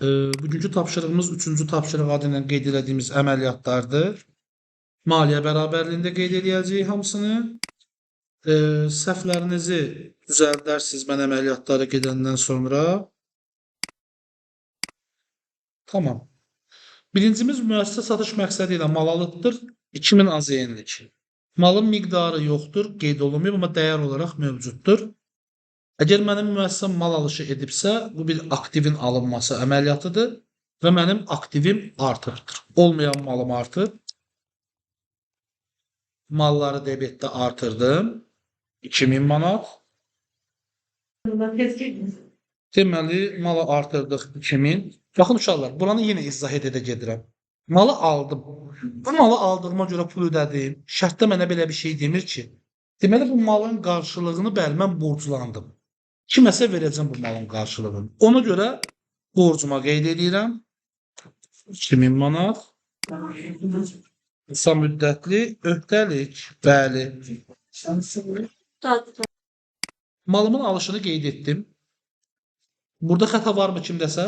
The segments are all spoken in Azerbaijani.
Bugünkü tapşırığımız 3-cü tapşırıq adı ilə qeyd elədiyimiz əməliyyatlardır. Maliyyə bərabərliyində qeyd eləyəcəyik hamısını. Səhvlərinizi düzəldərsiniz mən əməliyyatlara gedəndən sonra. Tamam. Birincimiz müəssisə satış məqsədi ilə mal alıbdır. 2000 AZN-lik. Malın miqdarı yoxdur, qeyd olunmayıb, amma dəyər olaraq mövcuddur. Əgər mənim müəssisəm mal alışı edibsə, bu bir aktivin alınması əməliyyatıdır və mənim aktivim artıqdır. Olmayan malım artıb. Malları debetdə artırdım. 2000 manat. Deməli, malı artırdıq 2000. Baxın uşaqlar, buranı yenə izah edə gedirəm. Malı aldım. Bu malı aldığıma görə pul ödədim. Şərtdə mənə belə bir şey demir ki. Deməli, bu malın qarşılığını bəli, mən borclandım. Kiməsə verəcəm bu malın qarşılığını. Ona görə borcuma qeyd edirəm. 2000 manat. Qısa müddətli öhdəlik. Bəli. Malımın alışını qeyd etdim. Burada xəta varmı kimdəsə?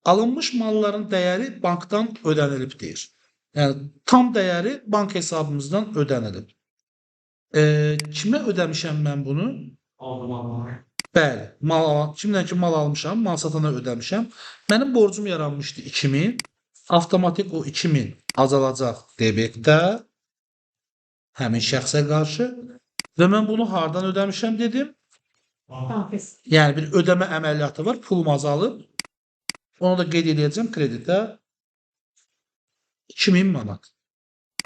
Alınmış malların dəyəri bankdan ödənilib deyir. Yəni tam dəyəri bank hesabımızdan ödənilib. Kimə ödəmişəm mən bunu? Bəli, kimdən ki mal almışam, mal satana ödəmişəm. Mənim borcum yaranmışdı 2000. Avtomatik o 2000 azalacaq debetdə həmin şəxsə qarşı və mən bunu hardan ödəmişəm dedim. Yəni bir ödəmə əməliyyatı var, pulum azalıb. Onu da qeyd edəcəm kreditə 2000 manat.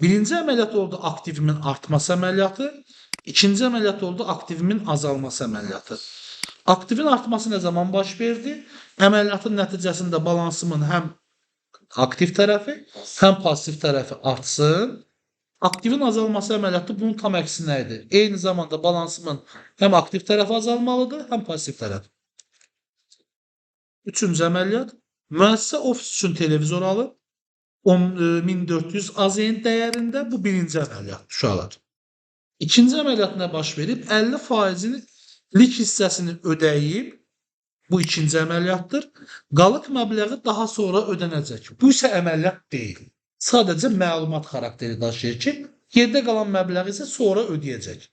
Birinci əməliyyat oldu aktivimin artması əməliyyatı. İkinci əməliyyat oldu aktivimin azalması əməliyyatı. Aktivin artması nə zaman baş verdi? Əməliyyatın nəticəsində balansımın həm aktiv tərəfi, həm pasiv tərəfi artsın. Aktivin azalması əməliyyatı bunun tam əksinə idi. Eyni zamanda balansımın həm aktiv tərəfi azalmalıdır, həm pasiv tərəfi. Üçüncü əməliyyat. Müəssisə ofis üçün televizor alıb. 1400 AZN dəyərində. Bu birinci əməliyyat uşaqlar. İkinci əməliyyat nə baş verib? 50%-ni lik hissəsini ödəyib. Bu ikinci əməliyyatdır. Qalıq məbləği daha sonra ödənəcək. Bu isə əməliyyat deyil. Sadəcə məlumat xarakteri daşıyır ki, yerdə qalan məbləği isə sonra ödəyəcək.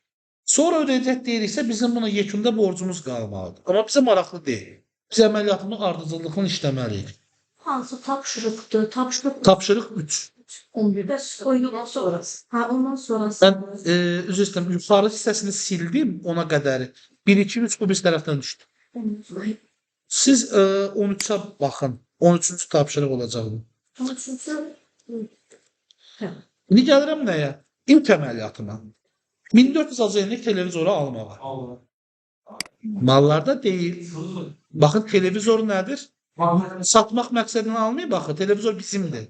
Sonra ödəyəcək deyiriksə, bizim buna yekunda borcumuz qalmalıdır. Amma bizə maraqlı deyil. Biz əməliyyatını ardıcıllıqla işləməliyik. Hansı tapşırıqdır? Tapşırıq Tapşırıq 3. 11-də ondan sonrası. Ha, ondan sonrası. Mən üzr istəyirəm, yuxarı hissəsini sildim ona qədəri. 1, 2, 3 bu bir tərəfdən düşdü. Siz 13-ə baxın. 13-cü tapşırıq olacaq bu. 13-cü. İndi gəlirəm nəyə? İlk əməliyyatıma. 1400 AZN-lik televizoru almağa. Mallarda deyil. Baxın, televizor nədir? Satmaq məqsədini almayıb axı. Televizor bizimdir.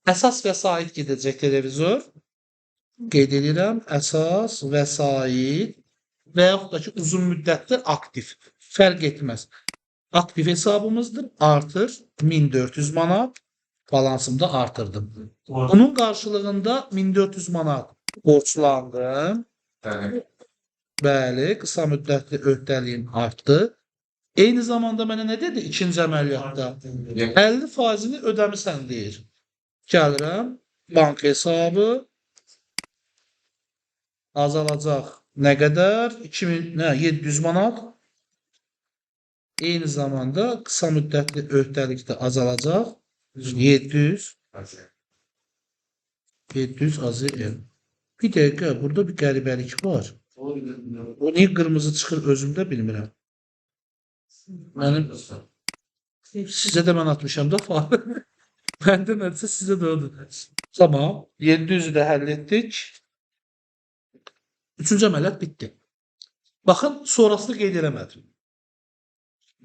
Əsas vəsait gedəcək televizor. Qeyd edirəm. Əsas vəsait və yaxud da ki, uzun müddətli aktiv. Fərq etməz. Aktiv hesabımızdır. Artır 1400 manat. Balansımda artırdım. Bunun qarşılığında 1400 manat borclandım. Bəli, qısa müddətli öhdəliyim artdı. Eyni zamanda mənə nə dedi ikinci əməliyyatda? 50%-ni ödəmisən deyir. Gəlirəm, bank hesabı azalacaq nə qədər? 2000, nə, 700 manat. Eyni zamanda qısa müddətli öhdəlik də azalacaq. 700 AZN. Bir dəqiqə, burada bir qəribəlik var. O niyə qırmızı çıxır özüm də bilmirəm. Mənim sizə də mən atmışam da farı. Məndə nədirsə sizə də odur. Tamam. 700-ü də həll etdik. Üçüncü əməliyyat bitdi. Baxın, sonrasını qeyd eləmədim.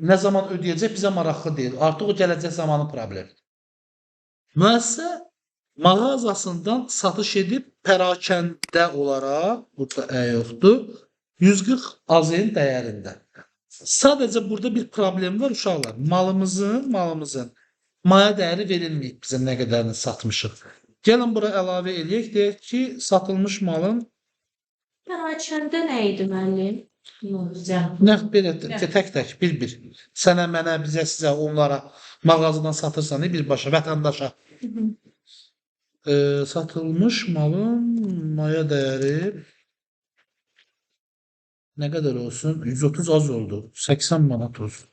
Nə zaman ödəyəcək bizə maraqlı deyil. Artıq o gələcək zamanın problemidir. Müəssisə mağazasından satış edib pərakəndə olaraq, burada ə yoxdur, 140 AZN dəyərində. Sadəcə burada bir problem var uşaqlar. Malımızın maya dəyəri verilməyib bizə nə qədərini satmışıq. Gəlin bura əlavə eləyək, deyək ki, satılmış malın Pərakəndə nə idi müəllim? Nəqd belə tək-tək, bir-bir. Sənə, mənə, bizə, sizə, onlara mağazadan satırsan birbaşa vətəndaşa. Satılmış malın maya dəyəri nə qədər olsun? 130 az oldu. 80 manat olsun.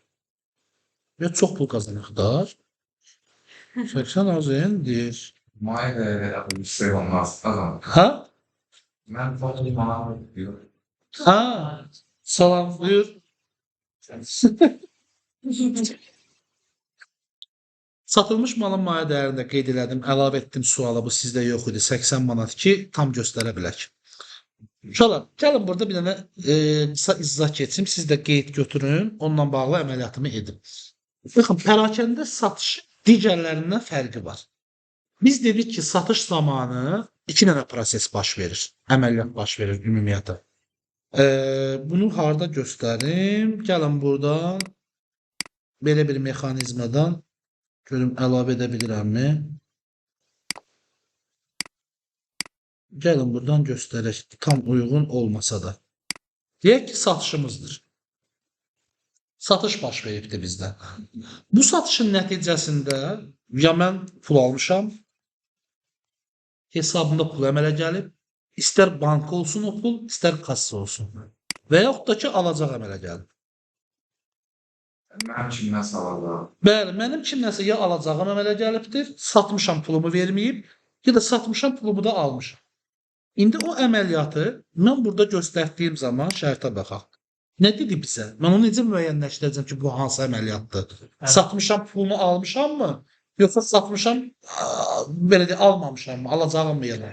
Ya çox pul qazanaq da. 80 az indir. Maya dəyəri yüksək olmaz. Qazan. Ha? Mən 30 manat diyor. Ha. Salam, buyur. Satılmış malın maya dəyərini də qeyd elədim, əlavə etdim suala, bu sizdə yox idi. 80 manat ki, tam göstərə bilək. Uşaqlar, gəlin burada bir dənə qısa izah keçim. Siz də qeyd götürün, onunla bağlı əməliyyatımı edim. Baxın, pərakəndə satış digərlərindən fərqi var. Biz dedik ki, satış zamanı iki dənə proses baş verir, əməliyyat baş verir ümumiyyətlə. Bunu harda göstərim? Gəlin buradan belə bir mexanizmadan görüm əlavə edə bilirəmmi? Gəlin buradan göstərək, tam uyğun olmasa da. Deyək ki, satışımızdır. Satış baş veribdir bizdə. Bu satışın nəticəsində ya mən pul almışam, hesabımda pul əmələ gəlib, istər banka olsun o pul, istər kassa olsun. Və yaxud da ki, alacaq əmələ gəlib. Mənim kimdən alacağım? Bəli, mənim kimdənsə ya alacağım əmələ gəlibdir, satmışam pulumu verməyib, ya da satmışam pulumu da almışam. İndi o əməliyyatı mən burada göstərdiyim zaman şərtə baxaq. Nə dedi bizə? Mən onu necə müəyyənləşdirəcəm ki, bu hansı əməliyyatdır? Satmışam pulunu almışammı? Yoxsa satmışam, belə deyək, almamışammı? Alacağım mı yəni?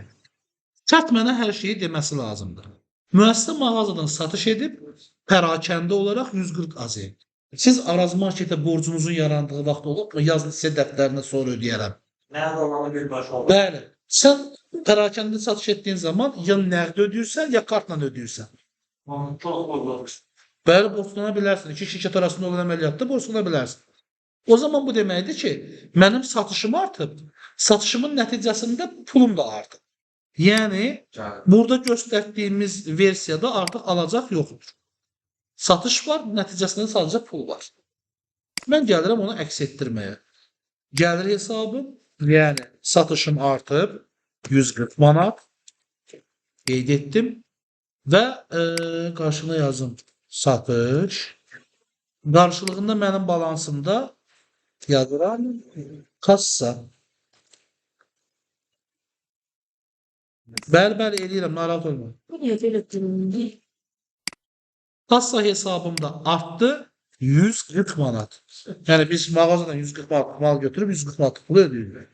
Şərt mənə hər şeyi deməsi lazımdır. Müəssisə mağazadan satış edib, pərakəndə olaraq 140 AZN. Siz Araz Marketə borcunuzun yarandığı vaxt olub, yazın sizə dəftərinə sonra ödəyərəm. Nəqd olanı birbaşa olur. Bəli. Sən pərakəndə satış etdiyin zaman ya nəqd ödəyirsən, ya kartla ödəyirsən. Çox olur. Bəli, borclana bilərsən. İki şirkət arasında olan əməliyyatda borclana bilərsən. O zaman bu deməkdir ki, mənim satışım artıb, satışımın nəticəsində pulum da artıb. Yəni, burada göstərdiyimiz versiyada artıq alacaq yoxdur. Satış var, nəticəsində sadəcə pul var. Mən gəlirəm onu əks etdirməyə. Gəlir hesabım, yəni satışım artıb 140 manat qeyd etdim və qarşılığına yazım satış. Qarşılığında mənim balansımda yazıram kassa. Bəli, bəli eləyirəm, narahat olma. Bu niyə belə durumdur? Kassa hesabımda artdı 140 manat. Yəni biz mağazadan 140 manat mal götürüb 140 manat pulu ödəyirik.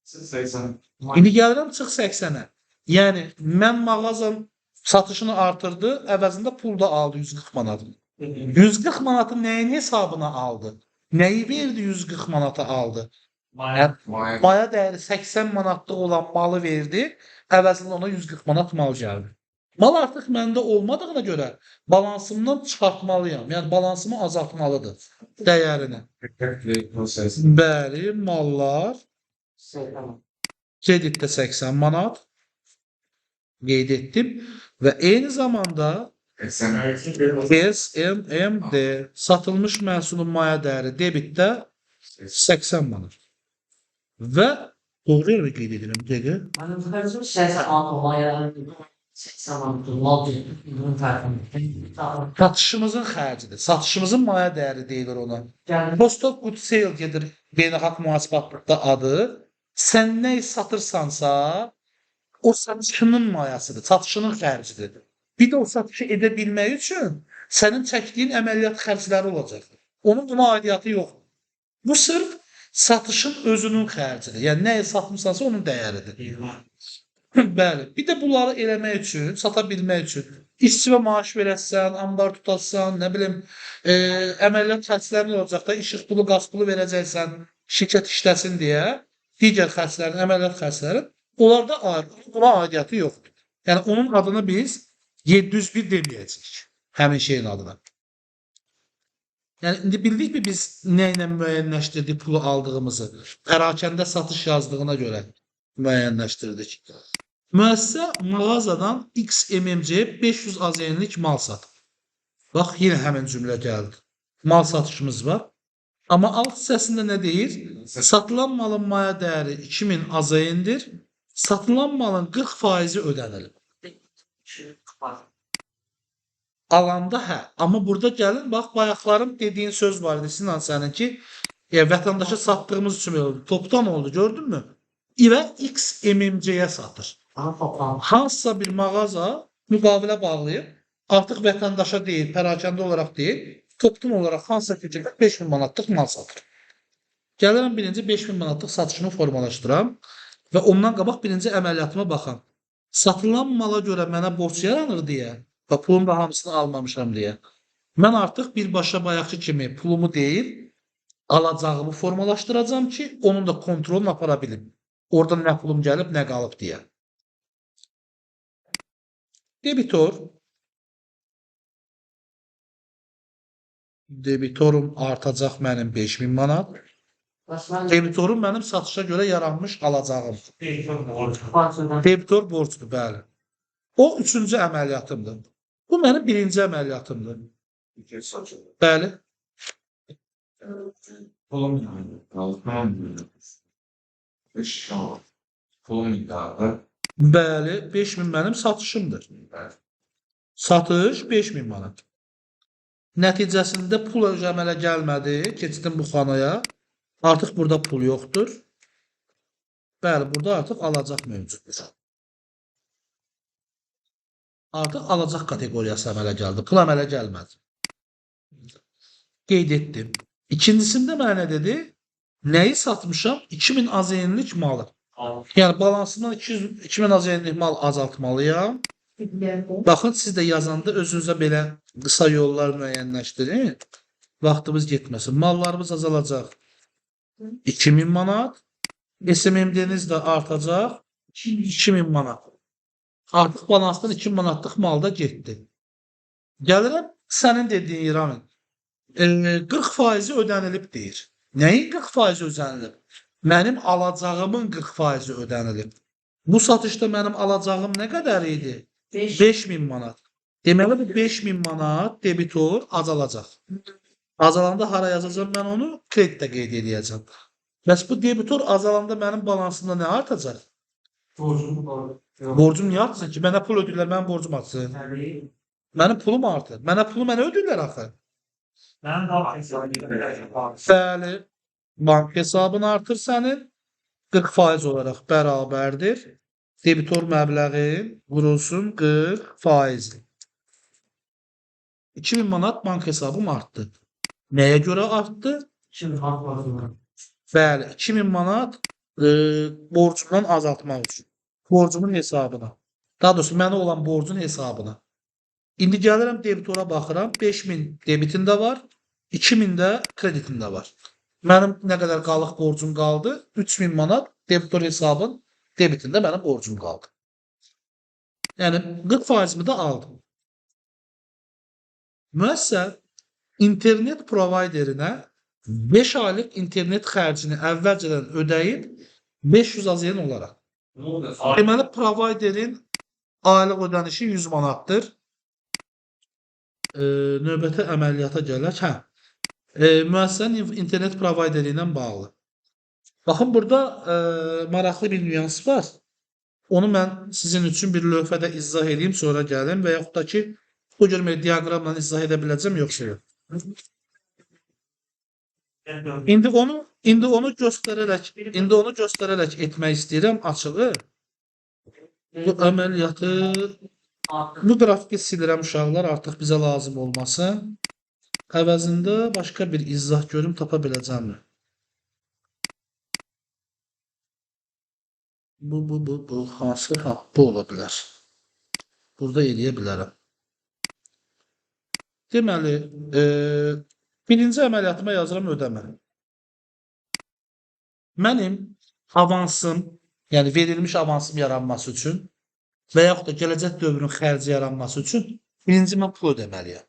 80. İndi gəlirəm çıx 80-ə. Yəni mən mağazam satışını artırdı, əvəzində pul da aldı 140 manat. 140 manatı nəyin hesabına aldı? Nəyi verdi 140 manata aldı? Maya. Maya dəyəri 80 manatlıq olan malı verdi, əvəzində ona 140 manat mal gəldi. Mal artıq məndə olmadığına görə balansımdan çıxartmalıyam. Yəni balansımı azaltmalıdır dəyərini. Bəli, mallar kreditdə 80 manat qeyd etdim və eyni zamanda SMMD satılmış məhsulun maya dəyəri debitdə 80 manat. Və doğru yerə qeyd edirəm, dəqiqə. Mənim xərcim 80 manat maya 80 manat mal bunun fərqi. Satışımızın xərcidir. Satışımızın maya dəyəri deyilir ona. Cost of goods sale gedir beynəlxalq mühasibatlıqda adı. Sən nə satırsansa, o satışının mayasıdır, satışının xərcidir. Bir də o satışı edə bilmək üçün sənin çəkdiyin əməliyyat xərcləri olacaq. Onun buna aidiyyatı yoxdur. Bu sırf satışın özünün xərcidir. Yəni nəyi satmısansa onun dəyəridir. Bəli. Bir də bunları eləmək üçün, sata bilmək üçün işçi və maaş verəsən, ambar tutasan, nə bilim, əməliyyat xərclərin olacaq da, işıq pulu, qaz pulu verəcəksən, şirkət işləsin deyə, digər xərclərin, əməliyyat xərclərin, onlar da ayrı, buna aidiyyatı yoxdur. Yəni onun adını biz 701 deməyəcəyik, həmin şeyin adına. Yəni indi bildikmi biz nə ilə müəyyənləşdirdik pulu aldığımızı? Pərakəndə satış yazdığına görə müəyyənləşdirdik. Müəssisə mağazadan XMMC 500 AZN-lik mal satıb. Bax, yenə həmin cümlə gəldi. Mal satışımız var. Amma alt hissəsində nə deyir? Satılan malın maya dəyəri 2000 AZN-dir. Satılan malın 40%-i ödənilib. Alanda hə. Amma burada gəlin, bax, bayaqlarım dediyin söz var idi Sinan sənin ki, vətəndaşa satdığımız üçün belə oldu. Topdan oldu, gördünmü? Və X MMC-yə satır. Hansısa bir mağaza müqavilə bağlayıb, artıq vətəndaşa deyil, pərakəndə olaraq deyil, topdan olaraq hansısa şirkətə 5000 manatlıq mal satır. Gəlirəm birinci 5000 manatlıq satışımı formalaşdıram və ondan qabaq birinci əməliyyatıma baxam. Satılan mala görə mənə borc yaranır deyə və pulun da hamısını almamışam deyə. Mən artıq birbaşa bayaqki kimi pulumu deyil, alacağımı formalaşdıracağam ki, onun da kontrolünü apara bilim. Oradan nə pulum gəlib, nə qalıb deyə. Debitor. Debitorum artacaq mənim 5000 manat. Debitorum mənim satışa görə yaranmış alacağım. Debitor borcdur, bəli. O üçüncü əməliyyatımdır. Bu mənim birinci əməliyyatımdır. Bəli. Pulun miktarı. Bəli, 5000 mənim satışımdır. Satış 5000 manat. Nəticəsində pul əmələ gəlmədi. Keçdim bu xanaya. Artıq burada pul yoxdur. Bəli, burada artıq alacaq mövcuddur. Artıq alacaq kateqoriyası əmələ gəldi. Pul əmələ gəlmədi. Qeyd etdim. İkincisində mənə nə dedi? Nəyi satmışam? 2000 AZN-lik malı. Yəni balansımdan 2000 AZN-lik mal azaltmalıyam. Baxın, siz də yazanda özünüzə belə qısa yollar müəyyənləşdirin. Vaxtımız getməsin. Mallarımız azalacaq. 2000 manat. SMMD-niz də artacaq. 2000 manat. Artıq balansdan 2000 manatlıq mal da getdi. Gəlirəm sənin dediyin Ramin. 40%-i ödənilib deyir. Nəyin 40%-i ödənilib? Mənim alacağımın 40%-i ödənilib. Bu satışda mənim alacağım nə qədər idi? 5000 manat. Deməli bu 5000 manat debitor azalacaq. Azalanda hara yazacağam mən onu? Kreditdə qeyd eləyəcəm. Bəs bu debitor azalanda mənim balansımda nə artacaq? Borcum niyə artsın ki? Mənə pul ödəyirlər, mənim borcum artsın. Mənim pulum artır. Mənə pulu mənə ödəyirlər axı. Bəli, bank hesabın artır sənin. 40% olaraq bərabərdir. Debitor məbləği vurulsun 40%. 2000 manat bank hesabım artdı. Nəyə görə artdı? 2000 manat. Bəli, 2000 manat borcumdan azaltmaq üçün. Borcumun hesabına. Daha doğrusu mənə olan borcun hesabına. İndi gəlirəm debitora baxıram. 5000 debitində var, 2000 də kreditində var. Mənim nə qədər qalıq borcum qaldı? 3000 manat debitor hesabın debitində mənim borcum qaldı. Yəni 40%-mi də aldım. Müəssisə internet provayderinə 5 aylıq internet xərcini əvvəlcədən ödəyib 500 AZN olaraq. Deməli, provayderin aylıq ödənişi 100 manatdır. Növbəti əməliyyata gələk. Hə. Müəssisənin internet provayderi ilə bağlı. Baxın, burada maraqlı bir nüans var. Onu mən sizin üçün bir lövhədə izah edeyim, sonra gəlim və yaxud da ki, bu görməyə diaqramla izah edə biləcəm, yoxsa yox. İndi onu göstərərək etmək istəyirəm açığı. Bu əməliyyatı, bu qrafiki silirəm uşaqlar, artıq bizə lazım olmasın. Əvəzində başqa bir izah görüm, tapa biləcəmmi? Bu hansı? Ha, bu ola bilər. Burada eləyə bilərəm. Deməli, birinci əməliyyatıma yazıram ödəmə. Mənim avansım, yəni verilmiş avansım yaranması üçün və yaxud da gələcək dövrün xərci yaranması üçün birinci mən pul ödəməliyəm.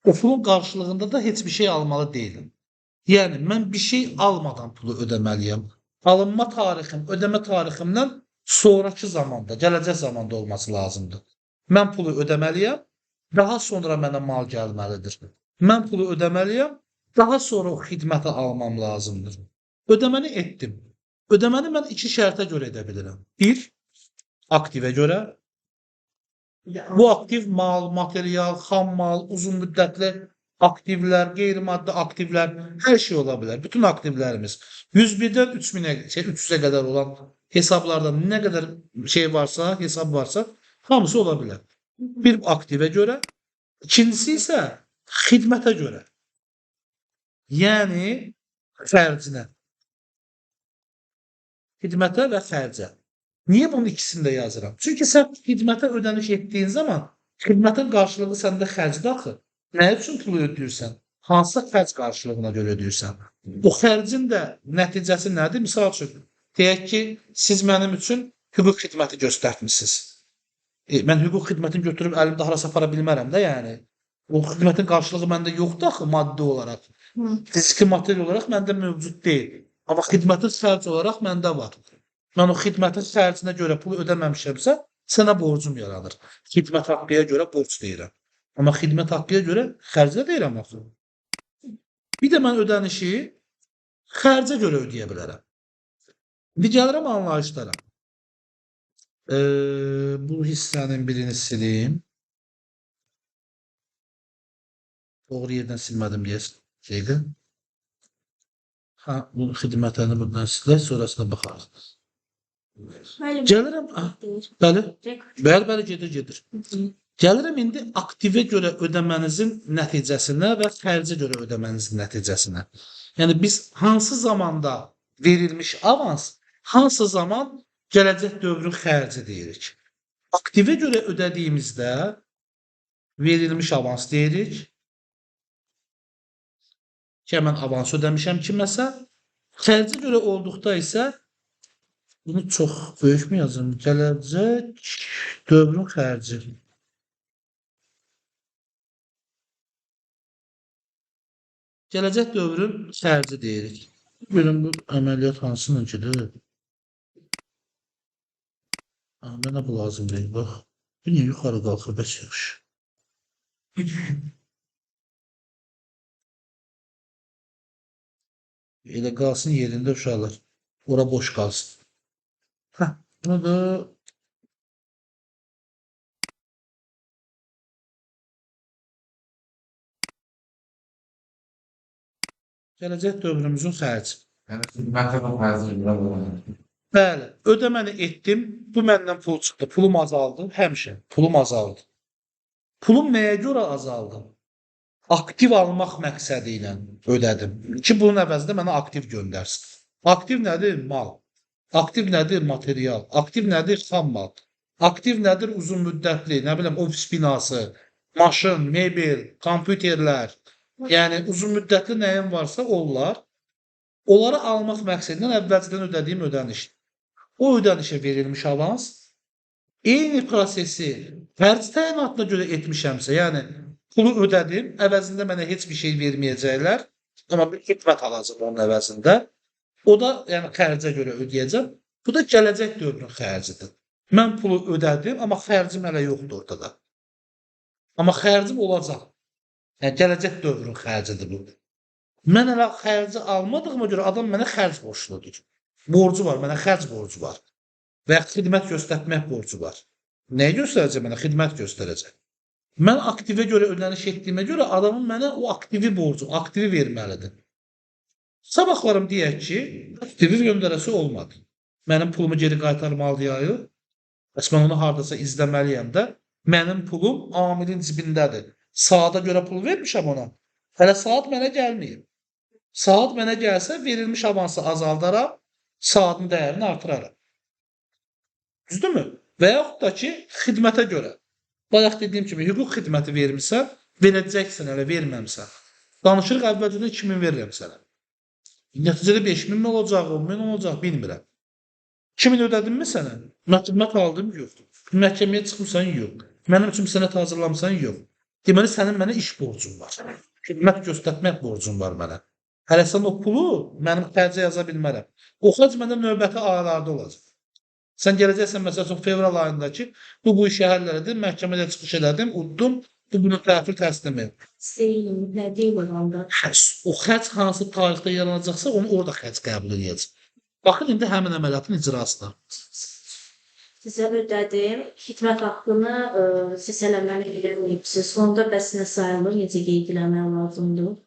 O pulun qarşılığında da heç bir şey almalı deyiləm. Yəni, mən bir şey almadan pulu ödəməliyəm. Alınma tarixim, ödəmə tariximdən sonrakı zamanda, gələcək zamanda olması lazımdır. Mən pulu ödəməliyəm, Daha sonra mənə mal gəlməlidir. Mən pulu ödəməliyəm, daha sonra o xidməti almam lazımdır. Ödəməni etdim. Ödəməni mən iki şərtə görə edə bilirəm. Bir, aktivə görə. Bu aktiv mal, material, xam mal, uzun müddətli aktivlər, qeyri-maddi aktivlər, hər şey ola bilər. Bütün aktivlərimiz 101-dən 3000-ə, 300-ə qədər olan hesablarda nə qədər şey varsa, hesab varsa, hamısı ola bilər. Bir aktivə görə, ikincisi isə xidmətə görə. Yəni xərcinə. Xidmətə və xərcə. Niyə bunun ikisini də yazıram? Çünki sən xidmətə ödəniş etdiyin zaman xidmətin qarşılığı səndə xərcdə axı. Nə üçün pulu ödəyirsən? Hansı xərc qarşılığına görə ödəyirsən? O xərcin də nəticəsi nədir? Misal üçün, deyək ki, siz mənim üçün hüquq xidməti göstərmişsiniz. Mən hüquq xidmətini götürüb əlimdə harasa apara bilmərəm də, yəni. O xidmətin qarşılığı məndə yoxdur axı maddi olaraq. Fiziki material olaraq məndə mövcud deyil. Amma xidmətin xərc olaraq məndə var. Mən o xidmətin xərcinə görə pulu ödəməmişəmsə, sənə borcum yaranır. Xidmət haqqıya görə borc deyirəm. Amma xidmət haqqıya görə xərcə deyirəm axı. Bir də mən ödənişi xərcə görə ödəyə bilərəm. İndi gəlirəm anlayışlara. Bu hissənin birini silim. Doğru yerdən silmədim deyə şeydir. Ha, bu xidmətəni buradan silək, sonrasına baxarıq. Müəllim, Gəlirəm, deyir. Bəli. Rekord. Bəli, bəli, gedir, gedir. Gəlirəm indi aktivə görə ödəmənizin nəticəsinə və xərcə görə ödəmənizin nəticəsinə. Yəni biz hansı zamanda verilmiş avans, hansı zaman gələcək dövrün xərci deyirik. Aktivə görə ödədiyimizdə verilmiş avans deyirik. Ki, mən avans ödəmişəm kiməsə. Xərcə görə olduqda isə bunu çox böyük mü yazım? Gələcək dövrün xərci. Gələcək dövrün xərci deyirik. Görün bu əməliyyat hansınınkidir? Mənə bu lazım deyil, bax. Bu niyə yuxarı qalxır, bəs yaxşı. Elə qalsın yerində uşaqlar. Ora boş qalsın. Hə, bunu da gələcək dövrümüzün xərci. Yəni xidmətə və xərcə görə ödəniş. Bəli, ödəməni etdim. Bu məndən pul çıxdı. Pulum azaldı. Həmişə pulum azaldı. Pulum nəyə görə azaldı? Aktiv almaq məqsədi ilə ödədim. Ki, bunun əvəzində mənə aktiv göndərsin. Aktiv nədir? Mal. Aktiv nədir? Material. Aktiv nədir? Xam mal. Aktiv nədir? Uzun müddətli, nə bilim, ofis binası, maşın, mebel, kompüterlər. Yəni uzun müddətli nəyim varsa onlar. Onları almaq məqsədi ilə əvvəlcədən ödədiyim ödənişdir. O ödənişə verilmiş avans eyni prosesi xərc təyinatına görə etmişəmsə, yəni pulu ödədim, əvəzində mənə heç bir şey verməyəcəklər, amma bir xidmət alacağam onun əvəzində. O da yəni xərcə görə ödəyəcəm. Bu da gələcək dövrün xərcidir. Mən pulu ödədim, amma xərcim hələ yoxdur ortada. Amma xərcim olacaq. Yəni gələcək dövrün xərcidir bu. Mən hələ xərci almadığıma görə adam mənə xərc borcludur. Borcu var, mənə xərc borcu var. Və ya xidmət göstərmək borcu var. Nəyi göstərəcək mənə? Xidmət göstərəcək. Mən aktivə görə ödəniş etdiyimə görə adamın mənə o aktivi borcu, aktivi verməlidir. Sabahlarım deyək ki, aktivi göndərəsi olmadı. Mənim pulumu geri qaytarmalıyam. Bəs mən onu hardasa izləməliyəm də. Mənim pulum amilin cibindədir. Saata görə pul vermişəm ona. Hələ saat mənə gəlməyib. Saat mənə gəlsə verilmiş avansı azaldaram, saatın dəyərini artıraram. Düzdürmü? Və yaxud da ki, xidmətə görə. Bayaq dediyim kimi hüquq xidməti vermirsən, verəcəksən, hələ verməmsən. Danışırıq əvvəlcədən 2000 verirəm sənə. Nəticədə 5000 mi olacaq, 10000 olacaq, bilmirəm. 2000 ödədim mi sənə? Xidmət aldım, yox. Məhkəməyə çıxmısan, yox. Mənim üçün sənəd hazırlamısan, yox. Deməli, sənin mənə iş borcun var. Xidmət göstərmək borcun var mənə. Hələ sən o pulu mənim xərcə yaza bilmərəm. O xərc məndə növbəti aylarda olacaq. Sən gələcəksən, məsəl üçün, fevral ayında ki, bu işi həll elədim, məhkəmədə çıxış elədim, uddum, Bu bunun tərəfi təslim edir. Deyil, nə deyil oranda. O xərc hansı tarixdə yaranacaqsa, onu orada xərc qəbul edəcək. Baxın, indi həmin əməliyyatın icrasına. Sizə ödədim. Xidmət haqqını sisələməni bilməyibsiniz. Onda bəs nə sayılır, necə qeyd eləmək lazımdır?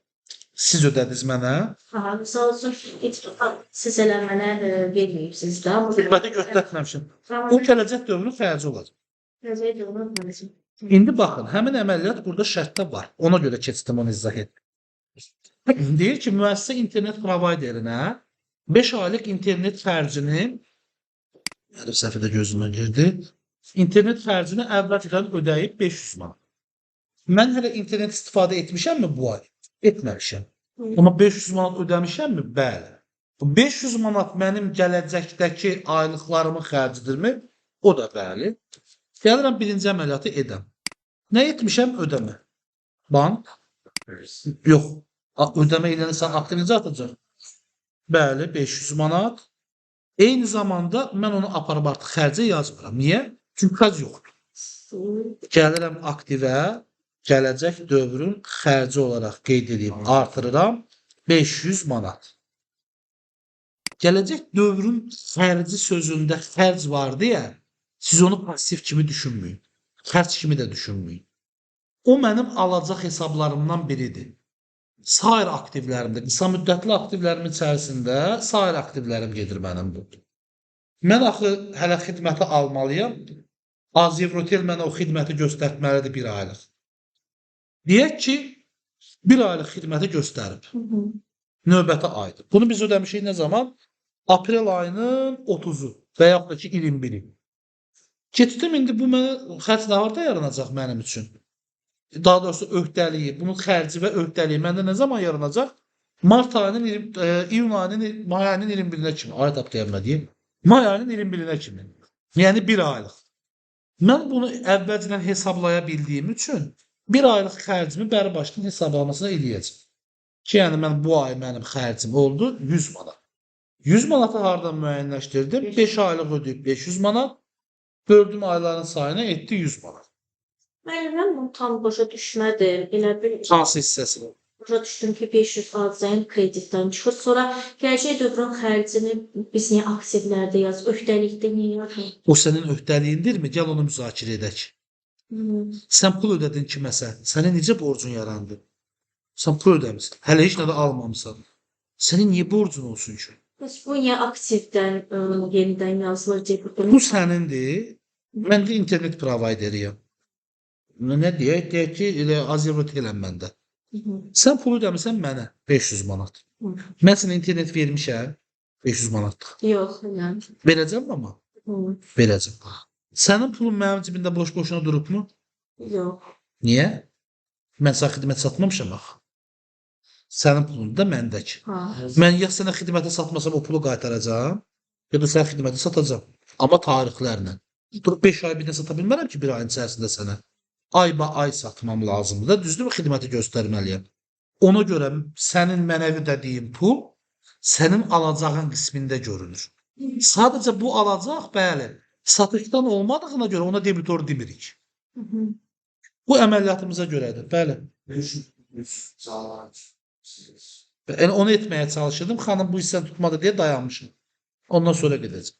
Siz ödədiniz mənə. Aha, misal üçün, xidmət haqqı sisələmənə verməyibsiniz də. Xidməti göstərməmişəm. O gələcək dövrün xərci olacaq. Gələcək dövrün xərci. İndi baxın, həmin əməliyyat burada şərtdə var. Ona görə keçdim, onu izah etdim. Deyir ki, müəssisə internet provayderinə 5 aylıq internet xərcini, mənim səhvə də gözümə girdi. İnternet xərcini əvvəlcədən ödəyib 500 manat. Mən hələ internet istifadə etmişəmmi bu ay? Etməmişəm. Amma 500 manat ödəmişəmmi? Bəli. Bu 500 manat mənim gələcəkdəki aylıqlarımın xərcidirmi? O da bəli. Gəlirəm birinci əməliyyatı edəm. Nə etmişəm? Ödəmə. Bank? Yox. Ödəmə eləyəndə sən aktiv necə atacaq? Bəli, 500 manat. Eyni zamanda mən onu aparıb artıq xərcə yazmıram. Niyə? Çünki xərc yoxdur. Gəlirəm aktivə, gələcək dövrün xərci olaraq qeyd edib artırıram 500 manat. Gələcək dövrün xərci sözündə xərc var deyə siz onu pasiv kimi düşünməyin. Xərc kimi də düşünməyin. O mənim alacaq hesablarımdan biridir. Sair aktivlərimdə, qısa müddətli aktivlərimin içərisində sair aktivlərim gedir mənim bu. Mən axı hələ xidməti almalıyam. Az Evrotel mənə o xidməti göstərtməlidir bir aylıq. Deyək ki, bir aylıq xidməti göstərib. Növbəti aydır. Bunu biz ödəmişik nə zaman? Aprel ayının 30-u və yaxud da ki 21-i. Keçdim indi bu mənə xərc nə harda yaranacaq mənim üçün? Daha doğrusu öhdəliyi, bunun xərci və öhdəliyi məndə nə zaman yaranacaq? Mart ayının iyun ayının may ayının 21-nə kimi. Ay tap deyəmə deyim. May ayının 21-nə kimi. Yəni bir aylıq. Mən bunu əvvəlcədən hesablaya bildiyim üçün bir aylıq xərcimi bəri başdan hesablamasına eləyəcəm. Ki, yəni mən bu ay mənim xərcim oldu 100 manat. 100 manatı hardan müəyyənləşdirdim? 5 aylıq ödəyib 500 manat. Böldüm ayların sayına etdi 100 manat. Müəllim, mən bunu tam başa düşmədim. Elə bil Hansı hissəsini? Başa düşdüm ki, 500 azayın kreditdən çıxır. Sonra gələcək dövrün xərcini biz niyə aktivlərdə yaz, öhdəlikdə niyə yazmırıq? O sənin öhdəliyindirmi? Gəl onu müzakirə edək. Sən pul ödədin kiməsə, sənin necə borcun yarandı? Sən pul ödəmisən, hələ heç nə də almamısan. Sənin niyə borcun olsun ki? Bəs bu niyə aktivdən yenidən yazılır debitor? Bu sənindir. Mən də internet provayderiyəm. Nə deyək? Deyək ki, elə Azerboteləm məndə. Sən pul ödəmisən mənə 500 manat. Mən sənə internet vermişəm 500 manatlıq. Yox, yəni. Verəcəm amma? Verəcəm. Sənin pulun mənim cibimdə boş-boşuna durubmu? Yox. Niyə? Mən sənə xidmət satmamışam axı. Sənin pulun da məndəki. Ha. Mən ya sənə xidməti satmasam o pulu qaytaracağam, ya da sənə xidməti satacağam. Amma tarixlərlə. Durub 5 ay bir də sata bilmərəm ki, bir ayın içərisində sənə. Ayba ay satmam lazımdır da, düzdürmü xidməti göstərməliyəm. Ona görə sənin mənə ödədiyin pul sənin alacağın qismində görünür. Sadəcə bu alacaq, bəli, satışdan olmadığına görə ona debitor demirik. Bu əməliyyatımıza görədir, bəli. 500 canlar. Yəni onu etməyə çalışırdım. Xanım bu hissəni tutmadı deyə dayanmışım. Ondan sonra gedəcəm.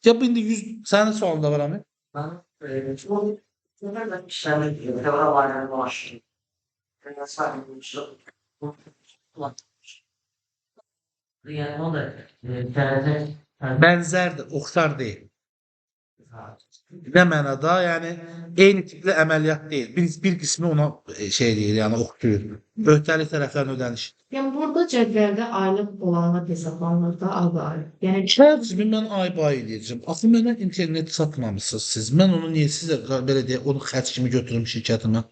Ya bu indi 100 sənin sualın da var Amir? Ben bu ben işlerine gidiyorum. Devre bayramı başlıyor. Yani o da gelecek Bənzərdir, oxşar deyil. Nə mənada? Yəni eyni tipli əməliyyat deyil. Bir qismi ona şey deyil, yəni oxşayır. Öhdəlik tərəflərin ödəniş. Yəni burada cədvəldə aylıq olanlar hesablanır da aybaay. Yəni Xərcimi mən aybaay eləyəcəm. Axı mənə internet satmamısınız siz. Mən onu niyə sizə belə deyək, onu xərc kimi götürüm şirkətimə?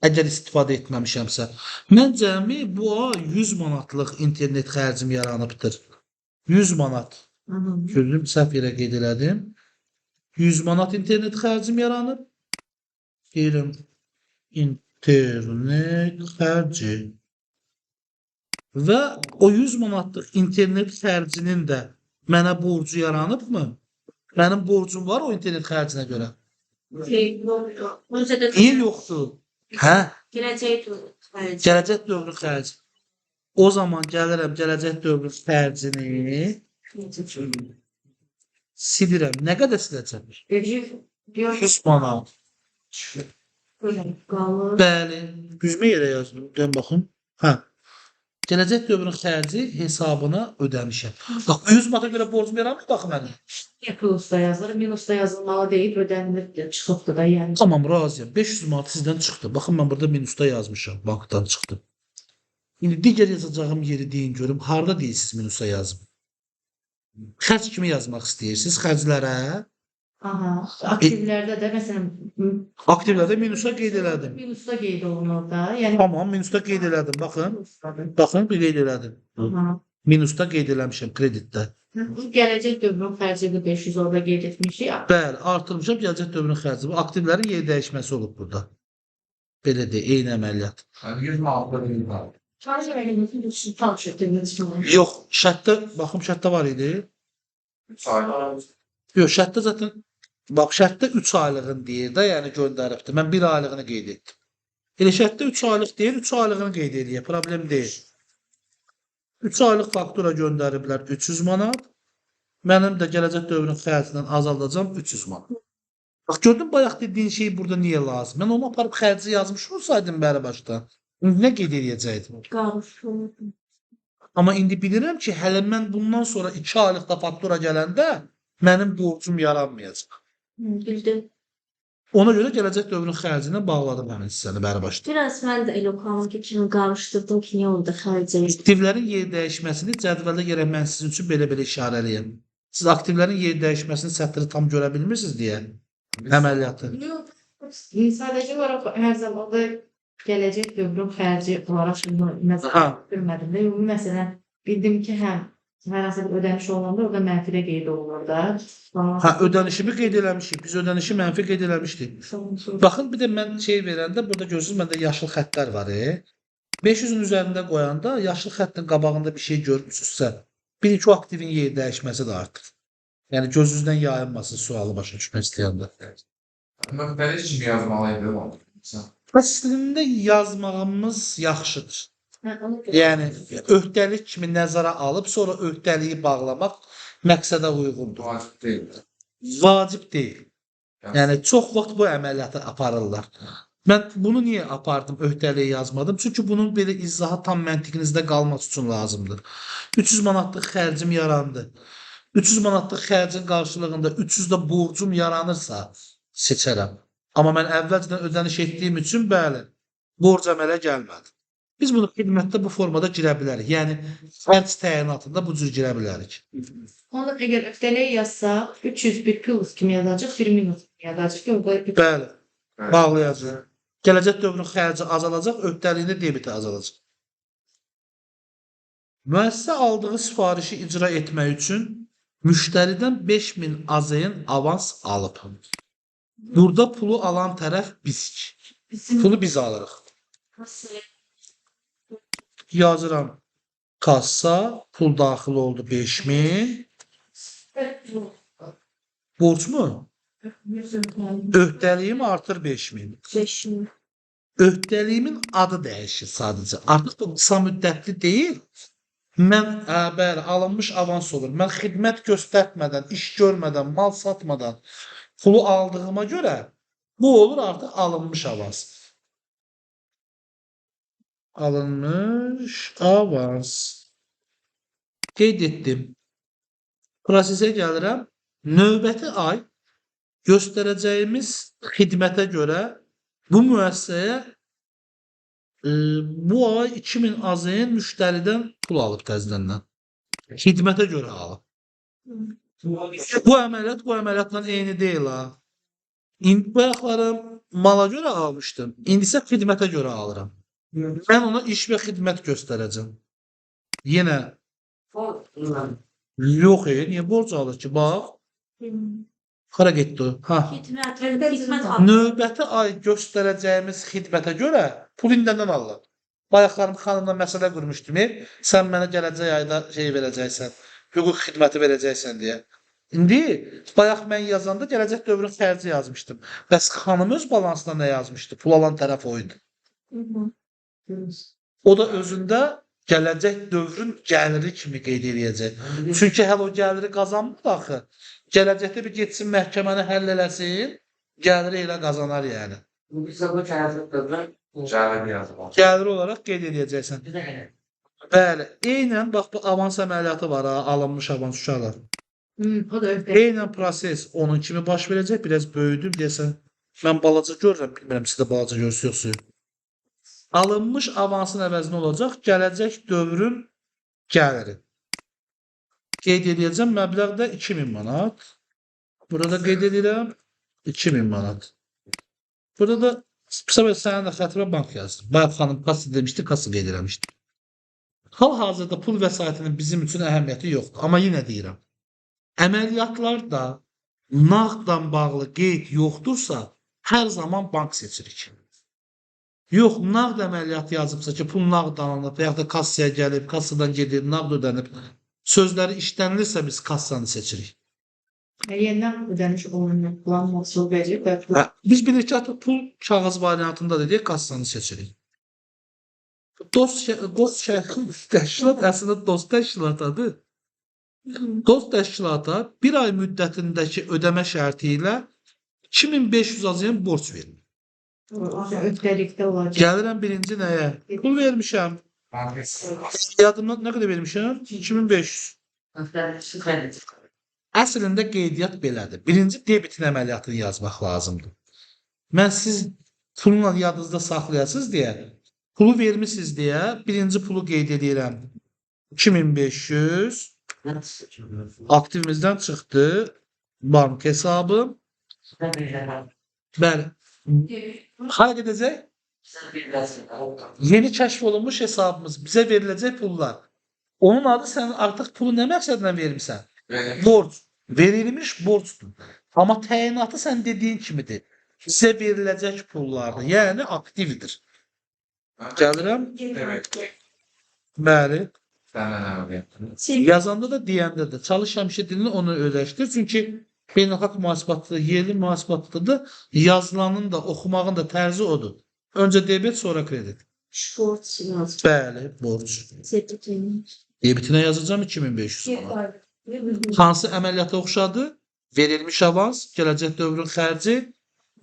Əgər istifadə etməmişəmsə. Mən cəmi bu ay 100 manatlıq internet xərcim yaranıbdır. 100 manat. Gördüm, səhv yerə qeyd elədim. 100 manat internet xərcim yaranıb. Deyirəm, internet xərci. Və o 100 manatlıq internet xərcinin də mənə borcu yaranıbmı? Mənim borcum var o internet xərcinə görə. Özə də Niyə yoxdur? Hə? Gələcək dövrün xərci. Gələcək dövrün xərci. O zaman gəlirəm gələcək dövrün xərcini silirəm. Nə qədər siləcəm? 100 manat. Qalır. Bəli. Düzmə yerə yazdım. Gəlin baxın. Hə. Gələcək dövrün xərci hesabına ödəmişəm. Bax, 100 manata görə borcum yaranmır baxı mənim. Niyə plusda yazılır? Minusda yazılmalı deyil, ödənilibdir, çıxıbdır da yəni. Tamam, razıyam. 500 manat sizdən çıxdı. Baxın, mən burada minusda yazmışam. Bankdan çıxdı. İndi digər yazacağım yeri deyin görüm. Harda deyirsiniz minusa yazım? Xərc kimi yazmaq istəyirsiniz? Xərclərə. Aha. Aktivlərdə də məsələn Aktivlərdə minusa qeyd elədim. Minusda qeyd olunur da. Yəni Tamam, minusda qeyd elədim. Baxın. Baxın, bir qeyd elədim. Aha. Minusda qeyd eləmişəm kreditdə. Bu gələcək dövrün xərcini 500 orada qeyd etmişik. Bəli, artırmışam gələcək dövrün xərci. Bu aktivlərin yer dəyişməsi olub burada. Belə deyək, eyni əməliyyat. Yəni 100 manatda bir var. Yox, şərtdə, baxım şərtdə var idi. 3 ay. Yox, şərtdə zaten bax şərtdə 3 aylığın deyir də, yəni göndəribdi. Mən 1 aylığını qeyd etdim. Elə şərtdə 3 aylıq deyir, 3 aylığını qeyd eləyək, problem deyil. 3 aylıq faktura göndəriblər 300 manat. Mənim də gələcək dövrün xərcindən azaldacağam 300 manat. Bax gördün bayaq dediyin şey burada niyə lazım? Mən onu aparıb xərci yazmış olsaydım bəri başdan, indi nə qeyd eləyəcəkdim? Qarışır. Amma indi bilirəm ki, hələ mən bundan sonra 2 aylıq da faktura gələndə mənim borcum yaranmayacaq. Bildim. Ona görə gələcək dövrün xərcinə bağladım həmin hissəni bəri başdan. Biraz mən də elə oxuyorum kimi qarışdırdım ki, niyə orada xərci? Aktivlərin yer dəyişməsini cədvəldə gərək mən sizin üçün belə-belə işarələyim. Siz aktivlərin yer dəyişməsini sətri tam görə bilmirsiniz deyə əməliyyatı. Yox, sadəcə olaraq hər zaman da gələcək dövrün xərci olaraq bunu məsələn bilmədim də. Ümumi məsələn bildim ki, həm hər hansı bir ödəniş olunanda orada mənfidə qeyd olunur da. Hə, ödənişimi qeyd eləmişik. Biz ödənişi mənfi qeyd eləmişdik. Baxın, bir də mən şey verəndə burada görürsünüz məndə yaşıl xəttlər var. 500-ün üzərində qoyanda yaşıl xəttin qabağında bir şey görmüsünüzsə, bilin ki, o aktivin yer dəyişməsi də artıq. Yəni gözünüzdən yayınmasın sualı başa düşmək istəyəndə. Nöqtəli kimi yazmalıydı onu. Əslində yazmağımız yaxşıdır. Yəni öhdəlik kimi nəzərə alıb sonra öhdəliyi bağlamaq məqsədə uyğundur. Vacib deyil. Vacib deyil. Yəni çox vaxt bu əməliyyatı aparırlar. Mən bunu niyə apardım, öhdəliyi yazmadım? Çünki bunun belə izahı tam məntiqinizdə qalması üçün lazımdır. 300 manatlıq xərcim yarandı. 300 manatlıq xərcin qarşılığında 300 də borcum yaranırsa seçərəm. Amma mən əvvəlcədən ödəniş etdiyim üçün bəli, borc əmələ gəlmədi. Biz bunu xidmətdə bu formada girə bilərik. Yəni xərc təyinatında bu cür girə bilərik. Onu əgər öhdəliyə yazsaq 301 plus kimi yazacaq, 1 minus kimi yazacaq ki, orada Bəli, bağlayacaq. Gələcək dövrün xərci azalacaq, öhdəliyində debiti azalacaq. Müəssisə aldığı sifarişi icra etmək üçün müştəridən 5000 AZN avans alıb. Burada pulu alan tərəf bizik. Bizim Pulu biz alırıq. Yazıram kassa, pul daxil oldu 5000. Borc mu? Öhdəliyim artır 5000. 5000. Öhdəliyimin adı dəyişir sadəcə. Artıq bu qısa müddətli deyil. Mən bəli, alınmış avans olur. Mən xidmət göstərtmədən, iş görmədən, mal satmadan pulu aldığıma görə bu olur artıq alınmış avans. Alınmış avans. Qeyd etdim. Prosesə gəlirəm. Növbəti ay göstərəcəyimiz xidmətə görə bu müəssisəyə bu ay 2000 AZN müştəridən pul alıb təzədən. Xidmətə görə alıb. Bu əməliyyat bu əməliyyatla eyni deyil ha. İndi bayaqlarım mala görə almışdım. İndi isə xidmətə görə alıram. Mən ona iş və xidmət göstərəcəm. Yenə yox, niyə borc alır ki? Bax, hara getdi o? Ha. Xidmət, xidmət haqqı. Növbəti ay göstərəcəyimiz xidmətə görə pul indindən alınır. Bayaqlarım xanımla məsələ qurmuşdum. Sən mənə gələcək ayda şey verəcəksən, hüquq xidməti verəcəksən deyə. İndi bayaq mən yazanda gələcək dövrün xərci yazmışdım. Bəs xanım öz balansına nə yazmışdı? Pul alan tərəf o idi. O da özündə gələcək dövrün gəliri kimi qeyd eləyəcək. Çünki hələ o gəliri qazanmır axı. Gələcəkdə bir getsin məhkəməni həll eləsin, gəliri elə qazanar yəni. Bizə bu gələcək dövrün Gəliri yazmalı. Gəliri olaraq qeyd eləyəcəksən. bir də elə. Bəli, eynən bax bu avans əməliyyatı var ha, alınmış avans uşaqlar. O da öhdəlik. Eynən proses onun kimi baş verəcək. Biraz böyüdüm deyəsən. Mən balaca görürəm, bilmirəm siz də balaca görürsünüz yoxsa yox. Alınmış avansın əvəzinə olacaq gələcək dövrün gəliri. Qeyd edəcəm məbləğ də 2000 manat. Burada qeyd edirəm 2000 manat. Burada da bu səfər sənin də xətrə bank yazdım. Bayaq xanım kassa demişdi, kassa qeyd eləmişdi. Hal-hazırda pul vəsaitinin bizim üçün əhəmiyyəti yoxdur. Amma yenə deyirəm. Əməliyyatlarda nağdla bağlı qeyd yoxdursa, hər zaman bank seçirik. Yox, nağd əməliyyatı yazıbsa ki, pul nağd alınıb və yaxud da kassaya gəlib, kassadan gedib, nağd ödənib, sözləri işlənilirsə biz kassanı seçirik. Yenidən ödəniş olunur. Plan məhsul verir və Hə, biz bilirik ki, artıq pul kağız variantındadır deyə kassanı seçirik. Dost, dost təşkilat əslində dost təşkilatıdır. Dost təşkilata bir ay müddətindəki ödəmə şərti ilə 2500 AZN borc verir. Öhdəlikdə olacaq. Gəlirəm birinci nəyə? Pul vermişəm. Bank hesabı. Yadımdan nə qədər vermişəm? 2500. Öhdəlik kredit. Əslində qeydiyyat belədir. Birinci debitin əməliyyatını yazmaq lazımdır. Mən siz pulla yadınızda saxlayasınız deyə, pulu vermisiniz deyə birinci pulu qeyd edirəm. 2500 aktivimizdən çıxdı bank hesabı. Bəli. Hara gedəcək? Yeni kəşf olunmuş hesabımız, bizə veriləcək pullar. Onun adı sən artıq pulu nə məqsədlə vermisən? Borc. Verilmiş borcdur. Amma təyinatı sən dediyin kimidir. Bizə veriləcək pullardır. Yəni aktivdir. Gəlirəm. Evet. Bəli. Senden əməliyyat. Yazanda da deyəndə də çalış həmişə dilini onu öyrəşdir. Çünki beynəlxalq mühasibatda, yerli mühasibatda da yazılanın da, oxumağın da tərzi odur. Öncə debet, sonra kredit. Borc yaz. Bəli, borc. Debitin. Debitinə yazacağam 2500 manat. Hansı əməliyyata oxşadı? Verilmiş avans, gələcək dövrün xərci